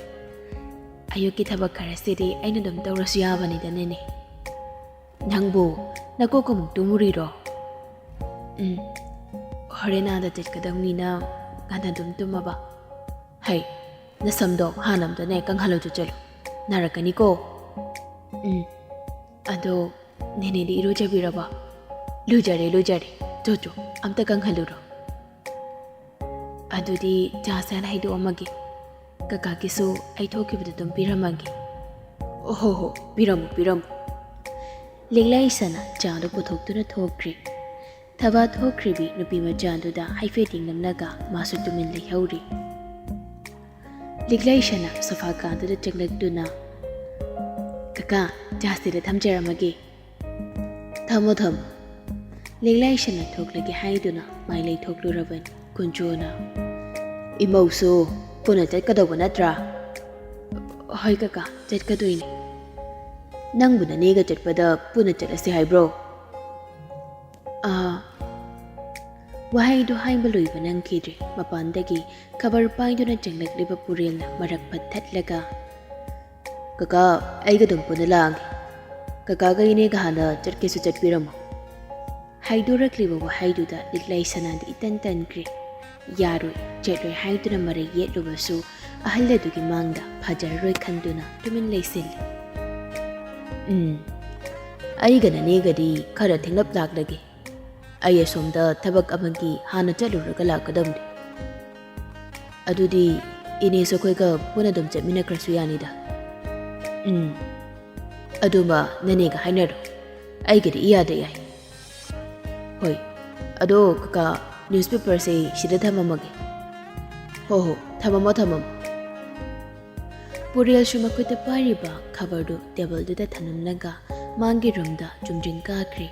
ꯑꯌꯨꯛꯀꯤ ꯊꯕꯛ ꯈꯔꯁꯤꯗꯤ ꯑꯩꯅ ꯑꯗꯨꯝ ꯇꯧꯔꯁꯨ ꯌꯥꯕꯅꯤꯗ ꯅꯦꯅꯦ꯫ ꯅꯪꯕꯨ ꯅꯀꯣꯛ ꯑꯃꯨꯛ ꯇꯨꯝꯃꯨꯔꯤꯔꯣ?" "ꯎꯝ, ꯍꯣꯔꯦꯟ ꯑꯥꯗ ꯆꯠꯀꯗꯧꯅꯤꯅ ꯉꯟꯅ ꯑꯗꯨꯝ ꯇꯨꯝꯃꯕ꯫ ꯍꯩ, ꯅꯁꯝꯗꯣ ꯍꯥꯟꯅ ꯑꯝꯇꯅꯦ ꯀꯪꯍꯜꯂꯨꯆꯣ ꯆꯠꯂꯣ, ꯅꯥꯔꯛꯀꯅꯤꯀꯣ꯫ ꯎꯝ, ꯑꯗꯣ ꯅꯦꯅꯦꯗꯤ ꯏꯔꯨꯖꯕꯤꯔꯕꯣ?" "ꯂꯨꯖꯔꯦ, ꯂꯨꯖꯔꯦ꯫ ꯆꯣ, ꯆꯣ, ꯑꯝꯇ ꯀꯪꯍꯜꯂꯨꯔꯣ꯫ ꯑꯗꯨꯗꯤ ꯆꯥꯁꯦ ꯍꯥꯟꯅ ꯍꯩꯗꯣꯛꯑꯝꯃꯒꯦ꯫ ꯀꯀꯥꯒꯤꯁꯨ ꯑꯩ ꯊꯣꯛꯈꯤꯕꯗ ꯑꯗꯨꯝ ꯄꯤꯔꯝꯃꯒꯦ꯫" "ꯑꯣ ꯍꯣ ꯍꯣ, ꯄꯤꯔꯝꯃꯨ, ꯄꯤꯔꯝꯃꯨ꯫" ꯂꯤꯛꯂꯩꯁꯅ ꯆꯥꯗꯨ ꯄꯨꯊꯣꯛꯇꯨꯅ ꯊꯣꯛꯈ꯭ꯔꯦ꯫ ꯊꯕꯥ ꯊꯣꯛꯈ꯭ꯔꯤꯕꯤ ꯅꯨꯄꯤ ꯃꯆꯥꯗꯨꯗ ꯍꯥꯏꯐꯦꯠ ꯌꯦꯡꯂꯝꯂꯒ ꯃꯥꯁꯨ ꯇꯨꯃꯤꯟ ꯂꯩꯍꯧꯔꯤ꯫ ꯂꯤꯛꯂꯩꯁꯅ ꯁꯣꯐꯥ ꯀꯥꯗꯨꯗ ꯆꯪꯂꯛꯇꯨꯅ, "ꯀꯀꯥ, ꯆꯥꯁꯤꯗ ꯊꯝꯖꯔꯝꯃꯒꯦ꯫" "ꯊꯝꯃꯣ, ꯊꯝꯃꯣ꯫" ꯂꯤꯛꯂꯩꯁꯅ ꯊꯣꯛꯂꯒꯦ ꯍꯥꯏꯗꯨꯅ ꯃꯥꯏ ꯂꯩꯊꯣꯛꯂꯨꯔꯕꯅꯤ꯫ ꯀꯨꯟꯖꯣꯅ, "ꯏꯃꯧꯁꯨ ꯄꯨꯟꯅ ꯆꯠꯀꯗꯧꯕ ꯅꯠꯇ꯭ꯔꯥ?" "ꯍꯣꯏ ꯀꯀꯥ, ꯆꯠꯀꯗꯣꯏꯅꯤ꯫" "ꯅꯪꯕꯨ ꯅꯅꯦꯒ ꯆꯠꯄꯗ ꯄꯨꯟꯅ ꯆꯠꯂꯁꯤ ꯍꯥꯏꯕ꯭ꯔꯣ?" "ꯑꯥ꯫" ꯋꯥꯍꯩꯗꯨ ꯍꯥꯏꯕ ꯂꯣꯏꯕ ꯅꯪꯈꯤꯗ꯭ꯔꯤ꯫ ꯃꯄꯥꯟꯗꯒꯤ ꯈꯕꯔ ꯄꯥꯏꯗꯨꯅ ꯆꯪꯂꯛꯂꯤꯕ ꯄꯨꯔꯦꯜꯅ ꯃꯔꯛ ꯄꯠ ꯊꯠꯂꯒ, "ꯀꯀꯥ, ꯑꯩꯒ ꯑꯗꯨꯝ ꯄꯨꯟꯅ ꯂꯥꯛꯑꯒꯦ꯫ ꯀꯀꯥꯒ ꯏꯅꯦꯒ ꯍꯥꯟꯅ ꯆꯠꯀꯦꯁꯨ ꯆꯠꯄꯤꯔꯝꯃꯣ꯫ ꯍꯥꯏꯗꯣꯔꯛꯂꯤꯕ ꯋꯥꯍꯩꯗꯨꯗ ꯂꯤꯛꯂꯥꯏ ꯁꯅꯥꯗꯤ ꯏꯇꯟ ꯇꯟꯈ꯭ꯔꯦ꯫ ꯌꯥꯔꯣꯏ, ꯆꯠꯂꯣꯏ ꯍꯥꯏꯗꯨꯅ ꯃꯔꯩ ꯌꯦꯠꯂꯨꯕꯁꯨ ꯑꯍꯜ ꯑꯗꯨꯒꯤ ꯃꯥꯡꯗ ꯐꯖꯔꯔꯣꯏ ꯈꯟꯗꯨꯅ ꯇꯨꯃꯤꯟ ꯂꯩꯁꯤꯜꯂꯤ꯫ "ꯎꯝ, ꯑꯩꯒ ꯅꯅꯦꯒꯗꯤ ꯈꯔ ꯊꯦꯡꯂꯞ ꯂꯥꯛꯂꯒꯦ꯫ ꯑꯩ ꯑꯁꯣꯝꯗ ꯊꯕꯛ ꯑꯃꯒꯤ ꯍꯥꯟꯅ ꯆꯠꯂꯨꯔꯒ ꯂꯥꯛꯀꯗꯕꯅꯤ꯫ ꯑꯗꯨꯗꯤ ꯏꯅꯦꯁꯨ ꯑꯩꯈꯣꯏꯒ ꯄꯨꯟꯅ ꯑꯗꯨꯝ ꯆꯠꯃꯤꯟꯅꯈ꯭ꯔꯁꯨ ꯌꯥꯅꯤꯗ꯫" "ꯎꯝ, ꯑꯗꯨꯃ ꯅꯅꯦꯒ ꯍꯥꯏꯅꯔꯣ, ꯑꯩꯒꯤꯗꯤ ꯏꯌꯥꯗ ꯌꯥꯏ꯫" "ꯍꯣꯏ, ꯑꯗꯣ ꯀꯀꯥ, ꯅ꯭ꯌꯨꯁꯄꯦꯄꯔꯁꯦ ꯁꯤꯗ ꯊꯝꯃꯝꯃꯒꯦ꯫" "ꯍꯣ ꯍꯣ, ꯊꯝꯃꯝꯃꯣ, ꯊꯝꯃꯝꯃꯣ꯫" ꯄꯨꯔꯦꯜꯁꯨ ꯃꯈꯨꯠꯇ ꯄꯥꯏꯔꯤꯕ ꯈꯕꯔꯗꯨ ꯇꯦꯕꯜꯗꯨꯗ ꯊꯝꯂꯝꯂꯒ ꯃꯥꯒꯤ ꯔꯨꯝꯗ ꯆꯨꯝꯗ꯭ꯔꯤꯡ ꯀꯥꯈ꯭ꯔꯦ꯫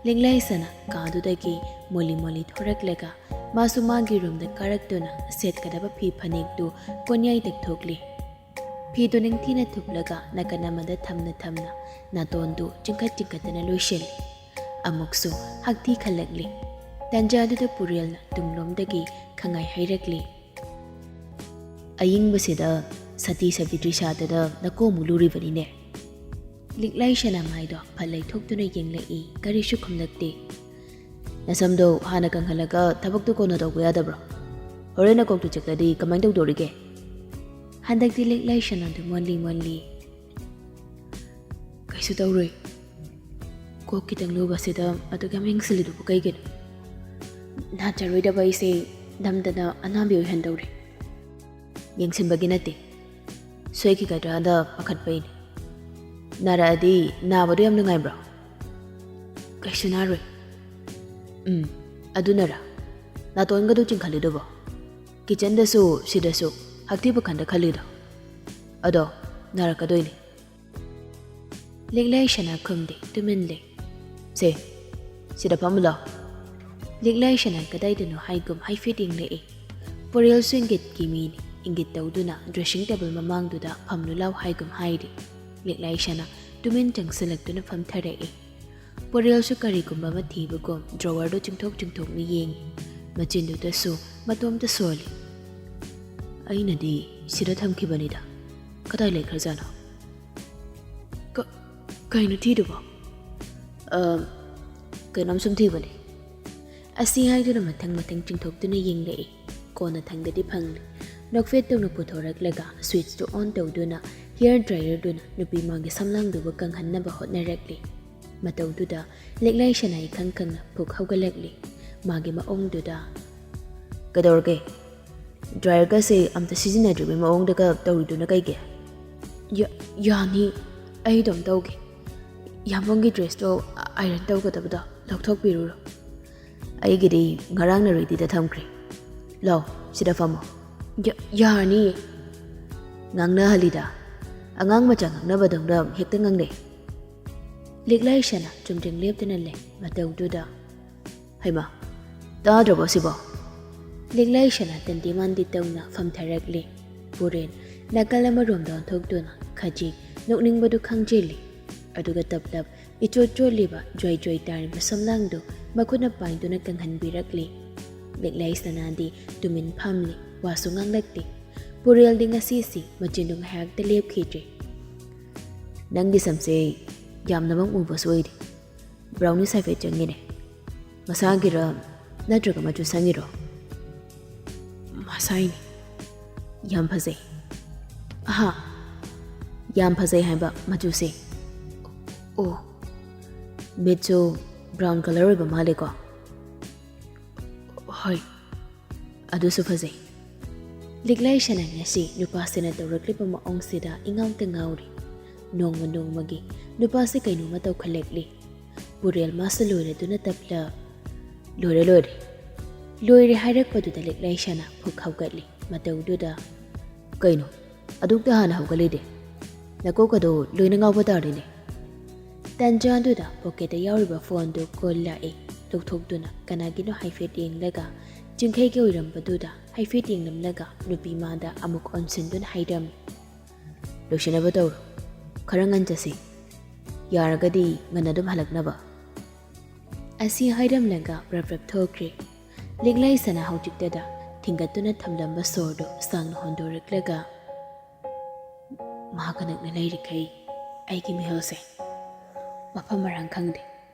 ꯂꯤꯛꯂꯥꯏꯁꯅ ꯀꯥꯗꯨꯗꯒꯤ ꯃꯣꯂꯤ ꯃꯣꯂꯤ ꯊꯣꯔꯛꯂꯒ ꯃꯥꯁꯨ ꯃꯥꯒꯤ ꯔꯨꯝꯗ ꯀꯥꯔꯛꯇꯨꯅ ꯁꯦꯠꯀꯗꯕ ꯐꯤ ꯐꯅꯦꯛꯇꯨ ꯀꯣꯟꯌꯥꯏ ꯇꯦꯛꯊꯣꯛꯂꯤ꯫ ꯐꯤꯗꯨ ꯅꯤꯡꯊꯤꯅ ꯊꯨꯞꯂꯒ ꯅꯥꯀꯟ ꯑꯃꯗ ꯊꯝꯅ ꯊꯝꯅ ꯅꯥꯇꯣꯟꯗꯨ ꯆꯤꯡꯈꯠ ꯆꯤꯡꯈꯠꯇꯅ ꯂꯣꯏꯁꯤꯜꯂꯤ꯫ ꯑꯃꯨꯛꯁꯨ ꯍꯛꯊꯤ ꯈꯜꯂꯛꯂꯤ꯫ ꯇꯟꯖꯥꯗꯨꯗ ꯄꯨꯔꯦꯜꯅ ꯇꯨꯡꯂꯣꯝꯗꯒꯤ ꯈꯪꯉꯥꯏ ꯍꯩꯔꯛꯂꯤ꯫ "ꯑꯌꯤꯡꯕꯁꯤꯗ ꯁꯇꯤ ꯁꯥꯕꯤꯇ꯭ꯔꯤ ꯁꯥꯗꯅ ꯅꯀꯣꯛ ꯑꯃꯨꯛ ꯂꯨꯔꯤꯕꯅꯤꯅꯦ꯫" ꯂꯤꯛꯂꯥꯏ ꯁꯅꯥꯃꯥꯏꯗꯣ ꯐꯠ ꯂꯩꯊꯣꯛꯇꯨꯅ ꯌꯦꯡꯂꯛꯏ, ꯀꯔꯤꯁꯨ ꯈꯨꯝꯂꯛꯇꯦ꯫ "ꯅꯁꯝꯗꯣ ꯍꯥꯟꯅ ꯀꯪꯍꯜꯂꯒ ꯊꯕꯛꯇꯨ ꯀꯣꯟꯅ ꯇꯧꯕ ꯌꯥꯗꯕ꯭ꯔꯣ? ꯍꯣꯔꯦꯟ ꯅꯀꯣꯛꯇꯨ ꯆꯤꯛꯂꯗꯤ ꯀꯃꯥꯏꯅ ꯇꯧꯗꯣꯔꯤꯒꯦ?" ꯍꯟꯗꯛꯇꯤ ꯂꯤꯛꯂꯥꯏ ꯁꯅꯥꯗꯨ ꯃꯣꯜꯂꯤ ꯃꯣꯜꯂꯤ꯫ "ꯀꯩꯁꯨ ꯇꯧꯔꯣꯏ꯫ ꯀꯣꯛ ꯈꯤꯇꯪ ꯂꯨꯕꯁꯤꯗ ꯑꯗꯨꯛ ꯌꯥꯝ ꯌꯦꯡꯁꯤꯜꯂꯤꯗꯨꯕꯨ ꯀꯩꯒꯤꯅꯣ? ꯅꯥꯖꯔꯣꯏꯗꯕ ꯑꯩꯁꯦ ꯅꯝꯗꯅ ꯑꯅꯥꯕꯤ ꯑꯣꯏꯍꯟꯗꯧꯔꯦ꯫" "ꯌꯦꯡꯁꯤꯟꯕꯒꯤ ꯅꯠꯇꯦ, ꯁꯣꯏꯈꯤꯒꯗ꯭ꯔꯥꯅ ꯄꯥꯈꯠꯄꯩꯅꯦ꯫" "ꯅꯥꯔꯛꯑꯗꯤ ꯅꯥꯕꯗꯣ ꯌꯥꯝ ꯅꯨꯡꯉꯥꯏꯕ꯭ꯔꯣ?" "ꯀꯩꯁꯨ ꯅꯥꯔꯣꯏ꯫" "ꯎꯝ, ꯑꯗꯨꯅꯔ ꯅꯥꯇꯣꯟꯒꯗꯣ ꯆꯤꯡꯈꯠꯂꯤꯗꯨꯕꯣ? ꯀꯤꯠꯆꯟꯗꯁꯨ ꯁꯤꯗꯁꯨ ꯍꯛꯊꯤ ꯄꯨꯈꯟꯗ ꯈꯜꯂꯤꯗꯣ? ꯑꯗꯣ ꯅꯥꯔꯛꯀꯗꯣꯏꯅꯦ꯫" ꯂꯤꯛꯂꯥꯏ ꯁꯅꯥ ꯈꯨꯝꯗꯦ, ꯇꯨꯃꯤꯟ ꯂꯩ꯫ "ꯁꯦ, ꯁꯤꯗ ꯐꯝꯃꯨ ꯂꯥꯎ꯫" ꯂꯤꯛꯂꯥꯏ ꯁꯅꯥ ꯀꯗꯥꯏꯗꯅꯣ ꯍꯥꯏꯒꯨꯝ ꯍꯥꯏꯐꯦꯠ ꯌꯦꯡꯂꯛꯏ꯫ ꯄꯨꯔꯦꯜꯁꯨ ꯏꯪꯒꯤꯠꯀꯤ ꯃꯤꯅꯤ, ꯏꯪꯒꯤꯠ ꯇꯧꯗꯨꯅ ꯗ꯭ꯔꯦꯁꯤꯡ ꯇꯦꯕꯜ ꯃꯃꯥꯡꯗꯨꯗ ꯐꯝꯂꯨ ꯂꯥꯎ ꯍꯥꯏꯒꯨꯝ ꯍꯥꯏꯔꯤ꯫ ꯂꯤꯛꯂꯥꯏ ꯁꯅꯥ ꯇꯨꯃꯤꯟ ꯆꯪꯁꯤꯜꯂꯛꯇꯨꯅ ꯐꯝꯊꯔꯛꯏ꯫ ꯄꯨꯔꯦꯜꯁꯨ ꯀꯔꯤꯒꯨꯝꯕ ꯑꯃ ꯊꯤꯕꯒꯨꯝ ꯗ꯭ꯔꯣꯋꯔꯗꯨ ꯆꯤꯡꯊꯣꯛ ꯆꯤꯡꯊꯣꯛꯅ ꯌꯦꯡꯉꯤ꯫ ꯃꯆꯤꯟꯗꯨꯗꯁꯨ ꯃꯇꯣꯝꯇ ꯁꯣꯜꯂꯤ꯫ "ꯑꯩꯅꯗꯤ ꯁꯤꯗ ꯊꯝꯈꯤꯕꯅꯤꯗ, ꯀꯗꯥꯏ ꯂꯩꯈ꯭ꯔꯖꯥꯠꯅꯣ?" "ꯀ-, ꯀꯩꯅꯣ ꯊꯤꯗꯨꯕꯣ?" "ꯑ, ꯀꯩꯅꯣꯝ ꯁꯨꯝ ꯊꯤꯕꯅꯦ꯫ ꯑꯁꯤ ꯍꯥꯏꯗꯨꯅ ꯃꯊꯪ ꯃꯊꯪ ꯆꯤꯡꯊꯣꯛꯇꯨꯅ ꯌꯦꯡꯂꯛꯏ꯫ ꯀꯣꯟꯅ ꯊꯪꯗꯗꯤ ꯐꯪꯂꯦ꯫ ꯅꯣꯛꯐꯦꯠ ꯇꯧꯅ ꯄꯨꯊꯣꯔꯛꯂꯒ switch ꯇꯨ on ꯇꯧꯗꯨꯅ hair dryer ꯗꯨꯅ ꯅꯨꯄꯤ ꯃꯥꯒꯤ ꯁꯝꯂꯥꯡꯗꯨꯕꯨ ꯀꯪꯍꯟꯅꯕ ꯍꯣꯠꯅꯔꯛꯂꯤ꯫ ꯃꯇꯧꯗꯨꯗ ꯂꯤꯛꯂꯥꯏ ꯁꯅꯥ ꯏꯈꯪ ꯈꯪꯅ ꯐꯨꯛ ꯍꯧꯒꯠꯂꯛꯂꯤ꯫ ꯃꯥꯒꯤ ꯃꯑꯣꯡꯗꯨꯗ, "ꯀꯩꯗꯧꯔꯒꯦ? Dryer ꯒꯁꯦ ꯑꯝꯇ ꯁꯤꯖꯤꯟꯅꯗ꯭ꯔꯤꯕꯩ ꯃꯑꯣꯡꯗꯒ ꯇꯧꯔꯤꯗꯨꯅ ꯀꯩꯒꯤ?" "ꯌꯥ-, ꯌꯥꯅꯤ, ꯑꯩ ꯑꯗꯨꯝ ꯇꯧꯒꯦ꯫ ꯌꯥꯝꯕꯨꯡꯒꯤ dress ꯇꯣ iron ꯇꯧꯒꯗꯕꯗꯣ ꯂꯧꯊꯣꯛꯄꯤꯔꯨꯔꯣ꯫ ꯑꯩꯒꯤꯗꯤ ꯉꯔꯥꯡꯅ ready ꯗ ꯊꯝꯈ꯭ꯔꯦ꯫ ꯂꯥꯎ, ꯁꯤꯗ ꯐꯝꯃꯣ꯫" "ꯌꯥ-, ꯌꯥꯔꯅꯤꯌꯦ꯫" "ꯉꯥꯡꯅꯍꯜꯂꯤꯗ꯫ ꯑꯉꯥꯡ ꯃꯆꯥ ꯉꯥꯡꯅꯕꯗꯧꯅ ꯍꯦꯛꯇ ꯉꯥꯡꯅꯩ꯫" ꯂꯤꯛꯂꯥꯏ ꯁꯅꯥ ꯆꯨꯝꯗ꯭ꯔꯤꯡ ꯂꯦꯞꯇꯅ ꯂꯩ꯫ ꯃꯇꯧꯗꯨꯗ, "ꯍꯩꯃꯥ, ꯇꯥꯗ꯭ꯔꯕꯣ ꯁꯤꯕꯣ?" ꯂꯤꯛꯂꯥꯏ ꯁꯅꯥ ꯇꯟꯗꯤ ꯃꯥꯟꯗꯤ ꯇꯧꯅ ꯐꯝꯊꯔꯛꯂꯤ꯫ ꯄꯨꯔꯦꯟ ꯅꯥꯀꯜ ꯑꯃꯔꯣꯝꯗ ꯑꯣꯟꯊꯣꯛꯇꯨꯅ ꯈꯖꯤꯛ ꯅꯣꯛꯅꯤꯡꯕꯗꯨ ꯈꯪꯖꯤꯜꯂꯤ꯫ ꯑꯗꯨꯒ ꯇꯞ ꯇꯞ ꯏꯆꯣꯠ ꯆꯣꯠꯂꯤꯕ ꯖ꯭ꯋꯥꯏ ꯖ꯭ꯋꯥꯏ ꯇꯥꯔꯤꯕ ꯁꯝꯂꯥꯡꯗꯨ ꯃꯈꯨꯠꯅ ꯄꯥꯏꯗꯨꯅ ꯀꯪꯍꯟꯕꯤꯔꯛꯂꯤ꯫ ꯂꯤꯛꯂꯥꯏ ꯁꯅꯥꯗꯤ ꯇꯨꯃꯤꯟ ꯐꯝꯂꯤ, ꯋꯥꯁꯨ ꯉꯥꯡꯂꯛꯇꯦ꯫ ꯄꯨꯔꯦꯜꯗꯤ ꯉꯁꯤꯁꯤ ꯃꯆꯤꯟꯗꯨ ꯉꯥꯏꯍꯥꯛꯇ ꯂꯦꯞꯈꯤꯗ꯭ꯔꯦ꯫ "ꯅꯪꯒꯤ ꯁꯝꯁꯦ ꯌꯥꯝꯅꯃꯛ ꯃꯨꯕꯁꯨ ꯑꯣꯏꯗꯦ꯫ Brownish ꯍꯥꯏꯐꯦꯠ ꯆꯪꯉꯤꯅꯦ꯫ ꯃꯁꯥꯒꯤꯔ ꯅꯠꯇ꯭ꯔꯒ ꯃꯆꯨ ꯁꯪꯉꯤꯔꯣ?" "ꯃꯁꯥꯏꯅꯦ꯫" "ꯌꯥꯝ ꯐꯖꯩ꯫" "ꯑꯍꯥ, ꯌꯥꯝ ꯐꯖꯩ ꯍꯥꯏꯕ ꯃꯆꯨꯁꯦ꯫" "ꯑꯣ, ꯃꯤꯠꯁꯨ brown colour ꯑꯣꯏꯕ ꯃꯥꯜꯂꯦꯀꯣ?" "ꯍꯣꯏ, ꯑꯗꯨꯁꯨ ꯐꯖꯩ꯫" ꯂꯤꯛꯂꯥꯏ ꯁꯅꯥ ꯉꯁꯤ ꯅꯨꯄꯥꯁꯤꯅ ꯇꯧꯔꯛꯂꯤꯕ ꯃꯑꯣꯡꯁꯤꯗ ꯏꯉꯥꯎꯇ ꯉꯥꯎꯔꯤ꯫ ꯅꯣꯡꯃ ꯅꯣꯡꯃꯒꯤ ꯅꯨꯄꯥꯁꯤ ꯀꯩꯅꯣꯝꯃ ꯇꯧꯈꯠꯂꯛꯂꯤ꯫ ꯄꯨꯔꯦꯜ ꯃꯥꯁꯨ ꯂꯣꯏꯔꯗꯨꯅ ꯇꯞꯂ, "ꯂꯣꯏꯔꯦ, ꯂꯣꯏꯔꯦ꯫" ꯂꯣꯏꯔꯦ ꯍꯥꯏꯔꯛꯄꯗꯨꯗ ꯂꯤꯛꯂꯥꯏ ꯁꯅꯥ ꯐꯨꯛ ꯍꯧꯒꯠꯂꯤ꯫ ꯃꯇꯧꯗꯨꯗ, "ꯀꯩꯅꯣ, ꯑꯗꯨꯛꯇ ꯍꯥꯟꯅ ꯍꯧꯒꯠꯂꯤꯗꯤ? ꯅꯀꯣꯛ ꯑꯗꯣ ꯂꯣꯏꯅ ꯉꯥꯎꯕ ꯇꯥꯔꯦꯅꯦ꯫" ꯇꯟꯖꯥꯗꯨꯗ pocket ꯇ ꯌꯥꯎꯔꯤꯕ phone ꯗꯨ call ꯂꯥꯛꯏ꯫ ꯂꯧꯊꯣꯛꯇꯨꯅ ꯀꯅꯥꯒꯤꯅꯣ ꯍꯥꯏꯐꯦꯠ ꯌꯦꯡꯂꯒ, ꯆꯤꯡꯈꯩꯒꯤ ꯑꯣꯏꯔꯝꯕꯗꯨꯗ ꯍꯥꯏꯐꯦꯠ ꯌꯦꯡꯂꯝꯂꯒ ꯅꯨꯄꯤ ꯃꯥꯗ ꯑꯃꯨꯛ ꯑꯣꯟꯁꯤꯟꯗꯨꯅ ꯍꯥꯏꯔꯝꯃꯤ, "ꯂꯣꯏꯁꯤꯟꯅꯕ ꯇꯧꯔꯣ꯫ ꯈꯔ ꯉꯟ ꯆꯠꯁꯤ꯫ ꯌꯥꯔꯒꯗꯤ ꯉꯟꯅ ꯑꯗꯨꯝ ꯍꯜꯂꯛꯅꯕ꯫" ꯑꯁꯤ ꯍꯥꯏꯔꯝꯂꯒ ꯔꯞ ꯔꯞ ꯊꯣꯛꯈ꯭ꯔꯦ꯫ ꯂꯤꯛꯂꯥꯏ ꯁꯅꯥ ꯍꯧꯖꯤꯛꯇꯗ ꯊꯤꯡꯒꯠꯇꯨꯅ ꯊꯝꯂꯝꯕ ꯁꯣꯔꯗꯨ ꯁꯥꯡꯅ ꯍꯣꯟꯗꯣꯔꯛꯂꯒ, "ꯃꯍꯥꯛꯀ ꯅꯛꯅ ꯂꯩꯔꯤꯈꯩ ꯑꯩꯒꯤ ꯃꯤꯍꯨꯜꯁꯦ ꯃꯐꯝ ꯃꯔꯥꯡ ꯈꯪꯗꯦ꯫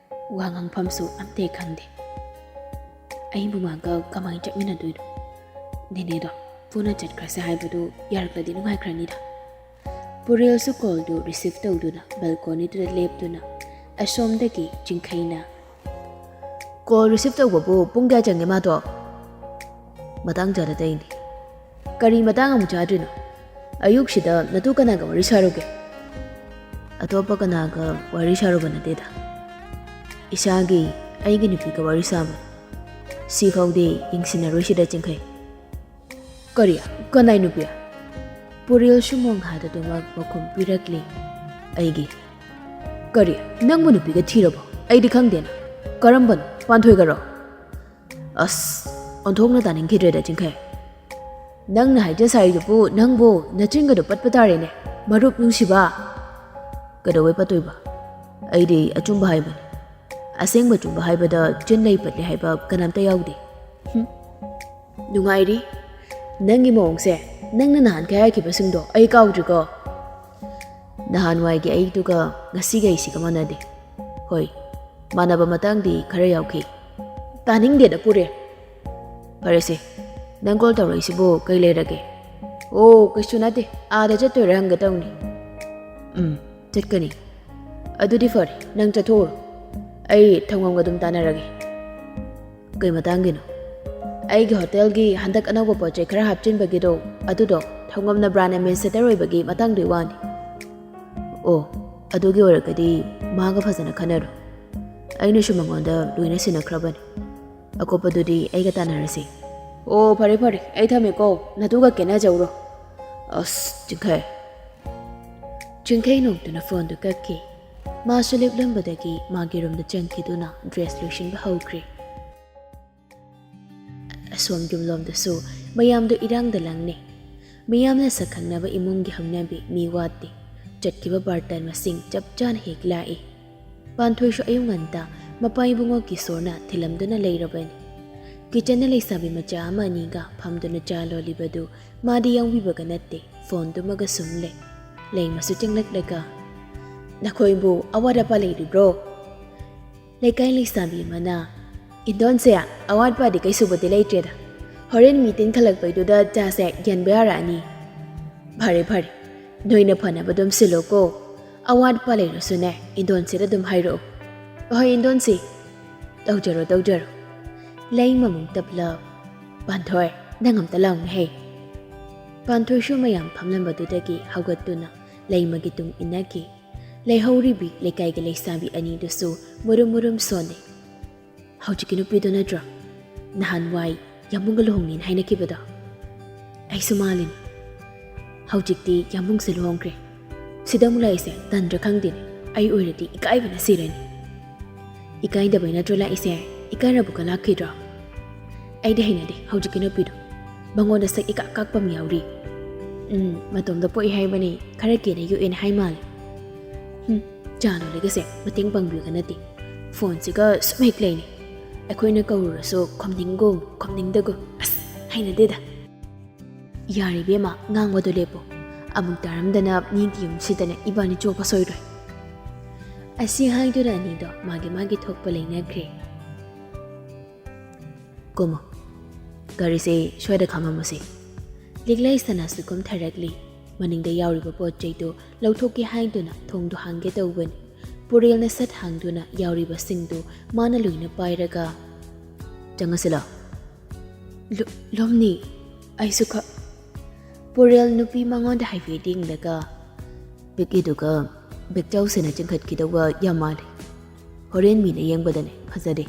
ꯋꯥ ꯉꯥꯡꯐꯝꯁꯨ ꯑꯝꯇ ꯍꯦꯛ ꯈꯪꯗꯦ꯫ ꯑꯩꯕꯨ ꯃꯥꯒ ꯀꯃꯥꯏꯅ ꯆꯠꯃꯤꯟꯅꯗꯣꯏꯅꯣ? ꯅꯦꯅꯦꯗꯣ ꯄꯨꯟꯅ ꯆꯠꯈ꯭ꯔꯁꯦ ꯍꯥꯏꯕꯗꯨ ꯌꯥꯔꯛꯂꯗꯤ ꯅꯨꯡꯉꯥꯏꯈ꯭ꯔꯅꯤꯗ꯫ ꯄꯨꯔꯦꯜꯁꯨ ꯀꯣꯜꯗꯨ ꯔꯤꯁꯤꯞ ꯇꯧꯗꯨꯅ ꯕꯦꯜꯀꯣꯅꯤꯗꯨꯗ ꯂꯦꯞꯇꯨꯅ ꯑꯁꯣꯝꯗꯒꯤ ꯆꯤꯡꯈꯩꯅ, "ꯀꯣꯜ ꯔꯤꯁꯤꯞ ꯇꯧꯕꯕꯨ ꯄꯨꯡ ꯀꯌꯥ ꯆꯪꯒꯦ ꯃꯥꯗꯣ? ꯃꯇꯥꯡ ꯆꯥꯗ ꯇꯧꯔꯤꯅꯤ꯫ ꯀꯔꯤ ꯃꯇꯥꯡ ꯑꯃꯨꯛ ꯆꯥꯗ꯭ꯔꯤꯅꯣ? ꯑꯌꯨꯛꯁꯤꯗ ꯅꯇꯨ ꯀꯅꯥꯒ ꯋꯥꯔꯤ ꯁꯥꯔꯨꯒꯦ?" "ꯑꯇꯣꯞꯄ ꯀꯅꯥꯒ ꯋꯥꯔꯤ ꯁꯥꯔꯨꯕ ꯅꯠꯇꯦꯗ꯫ ꯏꯁꯥꯒꯤ, ꯑꯩꯒꯤ ꯅꯨꯄꯤꯒ ꯋꯥꯔꯤ ꯁꯥꯕ꯫ ꯁꯤꯐꯥꯎꯗꯤ ꯌꯦꯡꯁꯤꯟꯅꯔꯣꯏꯁꯤꯗ ꯆꯤꯡꯈꯩ꯫" "ꯀꯔꯤ? ꯀꯅꯥꯏ ꯅꯨꯄꯤ?" ꯄꯨꯔꯦꯜꯁꯨ ꯃꯣꯡꯍꯥꯗꯗꯨꯃꯛ ꯃꯈꯨꯝ ꯄꯤꯔꯛꯂꯤ꯫ "ꯑꯩꯒꯤ?" "ꯀꯔꯤ? ꯅꯪꯕꯨ ꯅꯨꯄꯤꯒ ꯊꯤꯔꯕꯣ? ꯑꯩꯗꯤ ꯈꯪꯗꯦꯅ꯫ ꯀꯔꯝꯕꯅꯣ? ꯄꯥꯟꯊꯣꯏꯒꯔꯣ?" ꯑꯁ, ꯑꯣꯟꯊꯣꯛꯅ ꯇꯥꯅꯤꯡꯈꯤꯗ꯭ꯔꯦꯗ ꯆꯤꯡꯈꯩ꯫ ꯅꯪꯅ ꯍꯥꯏꯖ ꯁꯥꯔꯤꯗꯨꯕꯨ ꯅꯪꯕꯨ ꯅꯆꯤꯟꯒꯗꯣ ꯄꯠꯄ ꯇꯥꯔꯦꯅꯦ, ꯃꯔꯨꯞ ꯅꯨꯡꯁꯤꯕ꯫ ꯀꯩꯗꯧꯕꯩ ꯄꯠꯇꯣꯏꯕ? ꯑꯩꯗꯤ ꯑꯆꯨꯝꯕ ꯍꯥꯏꯕꯅꯤ꯫ ꯑꯁꯦꯡꯕ ꯑꯆꯨꯝꯕ ꯍꯥꯏꯕꯗ ꯆꯤꯟ ꯂꯩ ꯄꯠꯂꯦ ꯍꯥꯏꯕ ꯀꯅꯥꯝꯇ ꯌꯥꯎꯗꯦ꯫ ꯍꯨꯝ꯫ ꯅꯨꯡꯉꯥꯏꯔꯤ꯫ ꯅꯪꯒꯤ ꯃꯑꯣꯡꯁꯦ, ꯅꯪꯅ ꯅꯍꯥꯟꯈꯩ ꯍꯥꯏꯈꯤꯕꯁꯤꯡꯗꯣ ꯑꯩ ꯀꯥꯎꯗ꯭ꯔꯤꯀꯣ꯫ ꯅꯍꯥꯟꯋꯥꯏꯒꯤ ꯑꯩꯗꯨꯒ ꯉꯁꯤꯒꯤ ꯑꯩꯁꯤꯒ ꯃꯥꯟꯅꯗꯦ꯫ ꯍꯣꯏ, ꯃꯥꯟꯅꯕ ꯃꯇꯥꯡꯗꯤ ꯈꯔ ꯌꯥꯎꯈꯤ꯫ ꯇꯥꯅꯤꯡꯗꯦꯗ ꯄꯨꯔꯦ꯫ ꯐꯔꯦꯁꯦ, ꯅꯪ ꯀꯣꯜ ꯇꯧꯔꯛꯏꯁꯤꯕꯨ ꯀꯩ ꯂꯩꯔꯒꯦ? ꯑꯣ, ꯀꯩꯁꯨ ꯅꯠꯇꯦ, ꯑꯥꯗ ꯆꯠꯇꯣꯏꯔꯥ ꯍꯪꯒꯦ ꯇꯧꯅꯤ꯫ ꯎꯝ, ꯆꯠꯀꯅꯤ꯫ ꯑꯗꯨꯗꯤ ꯐꯔꯦ, ꯅꯪ ꯆꯠꯊꯣꯛꯎꯔꯣ꯫ ꯑꯩ ꯊꯧꯉꯝꯒ ꯑꯗꯨꯝ ꯇꯥꯟꯅꯔꯒꯦ꯫ ꯀꯩ ꯃꯇꯥꯡꯒꯤꯅꯣ? ꯑꯩꯒꯤ ꯍꯣꯇꯦꯜꯒꯤ ꯍꯟꯗꯛ ꯑꯅꯧꯕ ꯄꯣꯠ ꯆꯩ ꯈꯔ ꯍꯥꯞꯆꯤꯟꯕꯒꯤꯗꯣ, ꯑꯗꯨꯗꯣ ꯊꯧꯉꯝꯅ ꯕ꯭ꯔꯥꯟ ꯑꯦꯝꯕꯦꯁꯦꯗꯔ ꯑꯣꯏꯕꯒꯤ ꯃꯇꯥꯡꯗꯨꯒꯤ ꯋꯥꯅꯤ꯫ ꯑꯣ, ꯑꯗꯨꯒꯤ ꯑꯣꯏꯔꯒꯗꯤ ꯃꯥꯒ ꯐꯖꯅ ꯈꯟꯅꯔꯣ꯫ ꯑꯩꯅꯁꯨ ꯃꯉꯣꯟꯗ ꯂꯣꯏꯅ ꯁꯤꯟꯅꯈ꯭ꯔꯕꯅꯤ꯫ ꯑꯀꯨꯞꯄꯗꯨꯗꯤ ꯑꯩꯒ ꯇꯥꯟꯅꯔꯁꯤ꯫ ꯑꯣ, ꯐꯔꯦ ꯐꯔꯦ, ꯑꯩ ꯊꯝꯃꯦꯀꯣ, ꯅꯇꯨꯒ ꯀꯦꯅꯖꯧꯔꯣ꯫ ꯑꯁ, ꯆꯤꯡꯈꯩ꯫ ꯆꯤꯡꯈꯩ ꯅꯣꯛꯇꯨꯅ ꯐꯣꯟꯗꯨ ꯀꯛꯈꯤ꯫ ꯃꯥꯁꯨ ꯂꯦꯞꯂꯝꯕꯗꯒꯤ ꯃꯥꯒꯤ ꯔꯨꯝꯗ ꯆꯪꯈꯤꯗꯨꯅ ꯗ꯭ꯔꯦꯁ ꯂꯣꯏꯁꯤꯟꯕ ꯍꯧꯈ꯭ꯔꯦ꯫ ꯑꯁꯣꯝ ꯌꯨꯝꯂꯣꯝꯗꯁꯨ ꯃꯌꯥꯝꯗꯨ ꯏꯔꯥꯡꯗ ꯂꯪꯅꯩ꯫ ꯃꯤꯌꯥꯝꯅ ꯁꯛ ꯈꯪꯅꯕ ꯏꯃꯨꯡꯒꯤ ꯍꯧꯅꯕꯤ ꯃꯤ ꯋꯥꯠꯇꯦ꯫ ꯆꯠꯈꯤꯕ ꯕꯥꯔꯇꯟ ꯃꯁꯤꯡ ꯆꯞ ꯆꯥꯅ ꯍꯦꯛ ꯂꯥꯛꯏ꯫ ꯄꯥꯟꯊꯣꯏꯁꯨ ꯑꯌꯨꯛ ꯉꯟꯇꯥ ꯃꯄꯥ ꯏꯕꯨꯡꯉꯣ ꯀꯤꯁꯣꯔꯅ ꯊꯤꯜꯂꯝꯗꯨꯅ ꯂꯩꯔꯕꯅꯤ꯫ ꯀꯤꯆꯟꯗ ꯂꯩꯁꯥꯕꯤ ꯃꯆꯥ ꯑꯃ ꯑꯅꯤꯒ ꯐꯝꯗꯨꯅ ꯆꯥ ꯂꯣꯜꯂꯤꯕꯗꯨ ꯃꯥꯗꯤ ꯌꯥꯎꯕꯤꯕꯒ ꯅꯠꯇꯦ, ꯐꯣꯟꯗꯨꯃꯒ ꯁꯨꯝ ꯂꯩ꯫ ꯂꯩꯃꯁꯨ ꯆꯪꯂꯛꯂꯒ, "ꯅꯈꯣꯏꯕꯨ ꯑꯋꯥꯠ ꯑꯄꯥ ꯂꯩꯔꯤꯕ꯭ꯔꯣ?" ꯂꯩꯀꯥꯏ ꯂꯩꯁꯥꯕꯤ ꯑꯃꯅ, "ꯏꯟꯗꯣꯟꯁꯦ, ꯑꯋꯥꯠꯄꯗꯤ ꯀꯩꯁꯨꯕꯨꯗꯤ ꯂꯩꯇ꯭ꯔꯦꯗ꯫ ꯍꯣꯔꯦꯟ ꯃꯤ ꯇꯤꯟꯈꯠꯂꯛꯄꯩꯗꯨꯗ ꯆꯥꯁꯦ ꯌꯦꯟꯕ ꯌꯥꯔꯛꯑꯅꯤ꯫" "ꯐꯔꯦ ꯐꯔꯦ, ꯅꯣꯏꯅ ꯐꯅꯕ ꯑꯗꯨꯝ ꯁꯤꯜꯂꯣꯀꯣ꯫ ꯑꯋꯥꯠꯄ ꯂꯩꯔꯁꯨꯅꯦ, ꯏꯟꯗꯣꯟꯁꯤꯗ ꯑꯗꯨꯝ ꯍꯥꯏꯔꯛꯑꯣ꯫" "ꯍꯣꯏ ꯏꯟꯗꯣꯟꯁꯤ, ꯇꯧꯖꯔꯣ ꯇꯧꯖꯔꯣ꯫" ꯂꯩꯃ ꯑꯃꯨꯛ ꯇꯞꯂꯞ, "ꯄꯥꯟꯊꯣꯏ, ꯅꯪ ꯑꯝꯇ ꯂꯥꯎꯅꯦꯍꯦ꯫" ꯄꯥꯟꯊꯣꯏꯁꯨ ꯃꯌꯥꯝ ꯐꯝꯂꯝꯕꯗꯨꯗꯒꯤ ꯍꯧꯒꯠꯇꯨꯅ ꯂꯩꯃꯒꯤ ꯇꯨꯡ ꯏꯟꯅꯈꯤ꯫ ꯂꯩꯍꯧꯔꯤꯕꯤ ꯂꯩꯀꯥꯏꯒꯤ ꯂꯩꯁꯥꯕꯤ ꯑꯅꯤꯗꯨꯁꯨ ꯃꯨꯔꯨꯝ ꯃꯨꯔꯨꯝ ꯁꯣꯟꯅꯩ꯫ "ꯍꯧꯖꯤꯛꯀꯤ ꯅꯨꯄꯤꯗꯣ ꯅꯠꯇ꯭ꯔꯣ ꯅꯍꯥꯟꯋꯥꯏ ꯌꯥꯝꯕꯨꯡꯒ ꯂꯨꯍꯣꯡꯅꯤꯅ ꯍꯥꯏꯅꯈꯤꯕꯗꯣ?" "ꯑꯩꯁꯨ ꯃꯥꯜꯂꯤꯅꯤ꯫ ꯍꯧꯖꯤꯛꯇꯤ ꯌꯥꯝꯕꯨꯡꯁꯨ ꯂꯨꯍꯣꯡꯈ꯭ꯔꯦ꯫ ꯁꯤꯗ ꯑꯃꯨꯛ ꯂꯥꯛꯏꯁꯦ ꯇꯟꯗ꯭ꯔꯥ ꯈꯪꯗꯦꯅꯦ꯫ ꯑꯩ ꯑꯣꯏꯔꯗꯤ ꯏꯀꯥꯏꯕꯅ ꯁꯤꯔꯅꯤ꯫" "ꯏꯀꯥꯏꯗꯕꯩ ꯅꯠꯇ꯭ꯔꯣ ꯂꯥꯛꯏꯁꯦ? ꯏꯀꯥꯏꯔꯕꯨ ꯀ ꯂꯥꯛꯈꯤꯗ꯭ꯔꯣ?" "ꯑꯩꯗꯤ ꯍꯩꯅꯗꯦ ꯍꯧꯖꯤꯛꯀꯤ ꯅꯨꯄꯤꯗꯣ꯫ ꯃꯉꯣꯟꯗ ꯁꯛ ꯏꯀꯥꯛ ꯀꯥꯛꯄ ꯑꯃ ꯌꯥꯎꯔꯤ꯫ ꯎꯝ, ꯃꯇꯣꯝꯗ ꯄꯣꯛꯏ ꯍꯥꯏꯕꯅꯤ, ꯈꯔ ꯀꯦꯅ ꯌꯣꯛꯑꯦꯅ ꯍꯥꯏ ꯃꯥꯜꯂꯦ꯫ ꯍꯨꯝ, ꯆꯥ ꯂꯣꯜꯂꯤꯒꯁꯦ ꯃꯇꯦꯡ ꯄꯥꯡꯕꯤꯌꯨꯒ ꯅꯠꯇꯦ꯫ ꯐꯣꯟꯁꯤꯒ ꯁꯨꯝ ꯍꯦꯛ ꯂꯩꯅꯤ꯫ ꯑꯩꯈꯣꯏꯅ ꯀꯧꯔꯨꯔꯁꯨ ꯈꯨꯝꯅꯤꯡꯒꯨꯝ ꯈꯨꯝꯅꯤꯡꯗꯒꯨꯝ꯫ ꯑꯁ, ꯍꯩꯅꯗꯦꯗ꯫" "ꯌꯥꯔꯦ ꯏꯕꯦꯝꯃ, ꯉꯥꯡꯕꯗꯣ ꯂꯦꯞꯄꯣ꯫ ꯑꯃꯨꯛ ꯇꯥꯔꯝꯗꯅ ꯃꯤꯒꯤ ꯌꯨꯝꯁꯤꯗꯅ ꯏꯕꯥꯅꯤ ꯆꯣꯞꯄ ꯁꯣꯏꯔꯣꯏ꯫" ꯑꯁꯤ ꯍꯥꯏꯗꯨꯅ ꯑꯅꯤꯗꯣ ꯃꯥꯒꯤ ꯃꯥꯒꯤ ꯊꯣꯛꯄ ꯂꯩꯅꯈ꯭ꯔꯦ꯫ "ꯀꯨꯝꯃꯣ, ꯒꯥꯔꯤꯁꯦ ꯁ꯭ꯋꯥꯏꯗ ꯈꯥꯝꯃꯝꯃꯁꯤ꯫" ꯂꯤꯛꯂꯥꯏ ꯁꯅꯥꯁꯨ ꯀꯨꯝꯊꯔꯛꯂꯤ꯫ ꯃꯅꯤꯡꯗ ꯌꯥꯎꯔꯤꯕ ꯄꯣꯠ ꯆꯩꯗꯨ ꯂꯧꯊꯣꯛꯀꯦ ꯍꯥꯏꯗꯨꯅ ꯊꯣꯡꯗꯨ ꯍꯥꯡꯒꯦ ꯇꯧꯕꯅꯤ꯫ ꯄꯨꯔꯦꯜꯅ ꯁꯠ ꯍꯥꯡꯗꯨꯅ ꯌꯥꯎꯔꯤꯕꯁꯤꯡꯗꯨ ꯃꯥꯅ ꯂꯣꯏꯅ ꯄꯥꯏꯔꯒ, "ꯆꯪꯉꯁꯤꯂꯣ꯫" "ꯂꯨ-, ꯂꯨꯝꯅꯤ, ꯑꯩꯁꯨ ꯈ-" ꯄꯨꯔꯦꯜ ꯅꯨꯄꯤ ꯃꯉꯣꯟꯗ ꯍꯥꯏꯐꯦꯠ ꯌꯦꯡꯂꯒ, "ꯄꯤꯛꯏꯗꯨꯒ ꯕꯦꯛꯆꯥꯎꯁꯤꯅ ꯆꯤꯡꯈꯠꯈꯤꯗꯧꯕ ꯌꯥꯝ ꯃꯥꯜꯂꯤ꯫ ꯍꯣꯔꯦꯟ ꯃꯤꯅ ꯌꯦꯡꯕꯗꯅꯦ ꯐꯖꯗꯦ꯫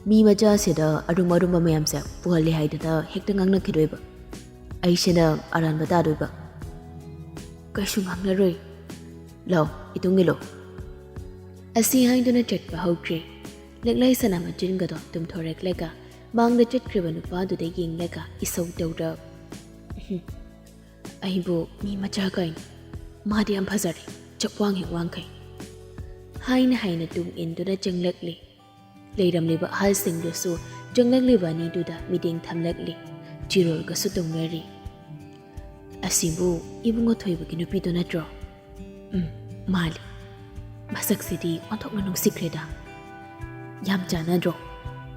ꯃꯤ ꯃꯆꯥꯁꯤꯗ ꯑꯔꯨꯝ ꯑꯔꯨꯝꯕ ꯃꯌꯥꯝꯁꯦ ꯄꯨꯍꯜꯂꯦ ꯍꯥꯏꯗꯨꯅ ꯍꯦꯛꯇ ꯉꯥꯡꯅꯈꯤꯗꯣꯏꯕ꯫ ꯑꯩꯁꯤꯅ ꯑꯔꯥꯟꯕ ꯇꯥꯗꯣꯏꯕ꯫" "ꯀꯩꯁꯨ ꯉꯥꯡꯅꯔꯣꯏ꯫ ꯂꯥꯎ, ꯏꯇꯨꯡ ꯏꯜꯂꯣ꯫" ꯑꯁꯤ ꯍꯥꯏꯗꯨꯅ ꯆꯠꯄ ꯍꯧꯈ꯭ꯔꯦ꯫ ꯂꯤꯛꯂꯥꯏ ꯁꯅꯥ ꯃꯆꯤꯟꯒꯗꯣ ꯇꯨꯝꯊꯣꯔꯛꯂꯒ ꯃꯥꯡꯗ ꯆꯠꯈ꯭ꯔꯤꯕ ꯅꯨꯄꯥꯗꯨꯗ ꯌꯦꯡꯂꯒ ꯏꯁꯧ ꯇꯧꯔ, "ꯎꯍꯨꯝ, ꯑꯩꯕꯨ ꯃꯤ ꯃꯆꯥ ꯀꯥꯏꯅ, ꯃꯥꯗꯤ ꯌꯥꯝ ꯐꯖꯔꯦ, ꯆꯞ ꯋꯥꯡ ꯍꯦꯛ ꯋꯥꯡꯈꯩ꯫" ꯍꯥꯏꯅ ꯍꯥꯏꯅ ꯇꯨꯡ ꯏꯟꯗꯨꯅ ꯆꯪꯂꯛꯂꯤ꯫ ꯂꯩꯔꯝꯂꯤꯕ ꯑꯍꯜꯁꯤꯡꯗꯨꯁꯨ ꯆꯪꯂꯛꯂꯤꯕ ꯑꯅꯤꯗꯨꯗ ꯃꯤꯠꯌꯦꯡ ꯊꯝꯂꯛꯂꯤ꯫ ꯆꯤꯔꯣꯜꯒꯁꯨ ꯇꯧꯅꯔꯤ꯫ "ꯑꯁꯤꯕꯨ ꯏꯕꯨꯡꯉꯣ ꯊꯣꯏꯕꯒꯤ ꯅꯨꯄꯤꯗꯣ ꯅꯠꯇ꯭ꯔꯣ?" "ꯎꯝ, ꯃꯥꯜꯂꯤ꯫ ꯃꯁꯛꯁꯤꯗꯤ ꯑꯣꯟꯊꯣꯛꯅ ꯅꯨꯡꯁꯤꯈ꯭ꯔꯦꯗ꯫" ꯌꯥꯝ ꯆꯥꯟꯅꯗ꯭ꯔꯣ?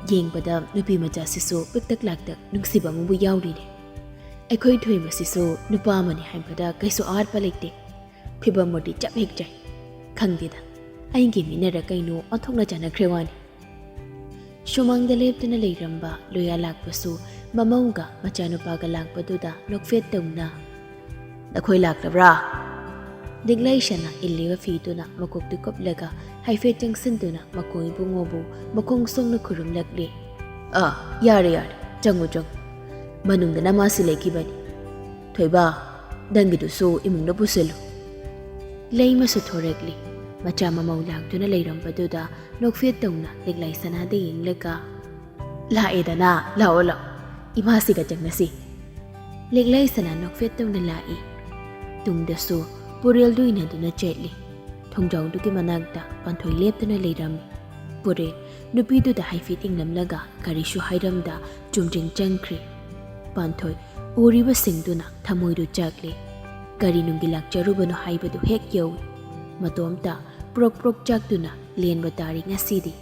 ꯌꯦꯡꯕꯗ ꯅꯨꯄꯤ ꯃꯆꯥꯁꯤꯁꯨ ꯄꯤꯛꯇꯛ ꯂꯥꯛꯇꯛ ꯅꯨꯡꯁꯤꯕ ꯑꯃꯕꯨ ꯌꯥꯎꯔꯤꯅꯦ꯫ ꯑꯩꯈꯣꯏ ꯊꯣꯏꯕꯁꯤꯁꯨ ꯅꯨꯄꯥ ꯑꯃꯅꯤ ꯍꯥꯏꯕꯗ ꯀꯩꯁꯨ ꯑꯍꯥꯠꯄ ꯂꯩꯇꯦ꯫ ꯐꯤꯕꯝ ꯃꯨꯔꯇꯤ ꯆꯞ ꯍꯦꯛ ꯆꯥꯏ꯫ ꯈꯪꯗꯦꯗ, ꯑꯩꯒꯤ ꯃꯤꯠꯅꯔ ꯀꯩꯅꯣ ꯑꯣꯟꯊꯣꯛꯅ ꯆꯥꯟꯅꯈ꯭ꯔꯦ ꯋꯥꯅꯤ꯫ ꯁꯨꯃꯥꯡꯗ ꯂꯦꯞꯇꯨꯅ ꯂꯩꯔꯝꯕ ꯂꯣꯌꯥ ꯂꯥꯛꯄꯁꯨ ꯃꯃꯧꯒ ꯃꯆꯥꯅꯨꯄꯥꯒ ꯂꯥꯛꯄꯗꯨꯗ ꯅꯣꯛꯐꯦꯠ ꯇꯧꯅ, "ꯅꯈꯣꯏ ꯂꯥꯛꯂꯕ꯭ꯔꯥ?" ꯂꯤꯛꯂꯩ ꯁꯅꯥ ꯏꯜꯂꯤꯕ ꯐꯤꯗꯨꯅ ꯃꯀꯣꯛꯇꯨ ꯀꯨꯞꯂꯒ ꯍꯥꯏꯐꯦꯠ ꯆꯪꯁꯤꯟꯗꯨꯅ ꯃꯀꯣꯏ ꯏꯕꯨꯡꯉꯣꯕꯨ ꯃꯈꯣꯡ ꯁꯣꯡꯅ ꯈꯨꯔꯨꯝꯂꯛꯂꯤ꯫ "ꯑꯥ, ꯌꯥꯔꯦ, ꯌꯥꯔꯦ, ꯆꯪꯉꯨ, ꯆꯪꯉꯨ꯫ ꯃꯅꯨꯡꯗ ꯅꯃꯥꯁꯤ ꯂꯩꯈꯤꯕꯅꯤ꯫ ꯊꯣꯏꯕ, ꯅꯪꯒꯤꯗꯨꯁꯨ ꯏꯃꯨꯡꯗ ꯄꯨꯁꯤꯜꯂꯨ꯫" ꯂꯩꯃꯁꯨ ꯊꯣꯔꯛꯂꯤ꯫ ꯃꯆꯥ ꯃꯃꯧ ꯂꯥꯛꯇꯨꯅ ꯂꯩꯔꯝꯕꯗꯨꯗ ꯅꯣꯛꯐꯦꯠ ꯇꯧꯅ ꯂꯤꯛꯂꯩ ꯁꯅꯥꯗ ꯌꯦꯡꯂꯒ, "ꯂꯥꯛꯑꯦꯗꯅ, ꯂꯥꯛꯑꯣ, ꯂꯥꯛꯑꯣ, ꯏꯃꯥꯁꯤꯒ ꯆꯪꯅꯁꯤ꯫" ꯂꯤꯛꯂꯩ ꯁꯅꯥ ꯅꯣꯛꯐꯦꯠ ꯇꯧꯅ ꯂꯥꯛꯏ꯫ ꯇꯨꯡꯗꯁꯨ ꯄꯨꯔꯦꯜꯗꯨ ꯏꯟꯅꯗꯨꯅ ꯆꯠꯂꯤ꯫ ꯊꯣꯡꯖꯥꯎꯗꯨꯒꯤ ꯃꯅꯥꯛꯇ ꯄꯥꯟꯊꯣꯏ ꯂꯦꯞꯇꯨꯅ ꯂꯩꯔꯝꯃꯤ꯫ ꯄꯨꯔꯦꯜ ꯅꯨꯄꯤꯗꯨꯗ ꯍꯥꯏꯐꯦꯠ ꯌꯦꯡꯂꯝꯂꯒ ꯀꯔꯤꯁꯨ ꯍꯥꯏꯔꯝꯗ ꯆꯨꯝꯗ꯭ꯔꯤꯡ ꯆꯪꯈ꯭ꯔꯤ꯫ ꯄꯥꯟꯊꯣꯏ ꯎꯔꯤꯕꯁꯤꯡꯗꯨꯅ ꯊꯃꯣꯏꯗꯨ ꯆꯥꯛꯂꯦ꯫ ꯀꯔꯤ ꯅꯨꯡꯒꯤ ꯂꯥꯛꯆꯔꯨꯕꯅꯣ ꯍꯥꯏꯕꯗꯨ ꯍꯦꯛ ꯌꯧꯏ꯫ ꯃꯇꯣꯝꯇ ꯄ꯭ꯔꯣꯛ ꯄ꯭ꯔꯣꯛ ꯆꯥꯛꯇꯨꯅ ꯂꯦꯟꯕ ꯇꯥꯔꯤ ꯉꯁꯤꯗꯤ꯫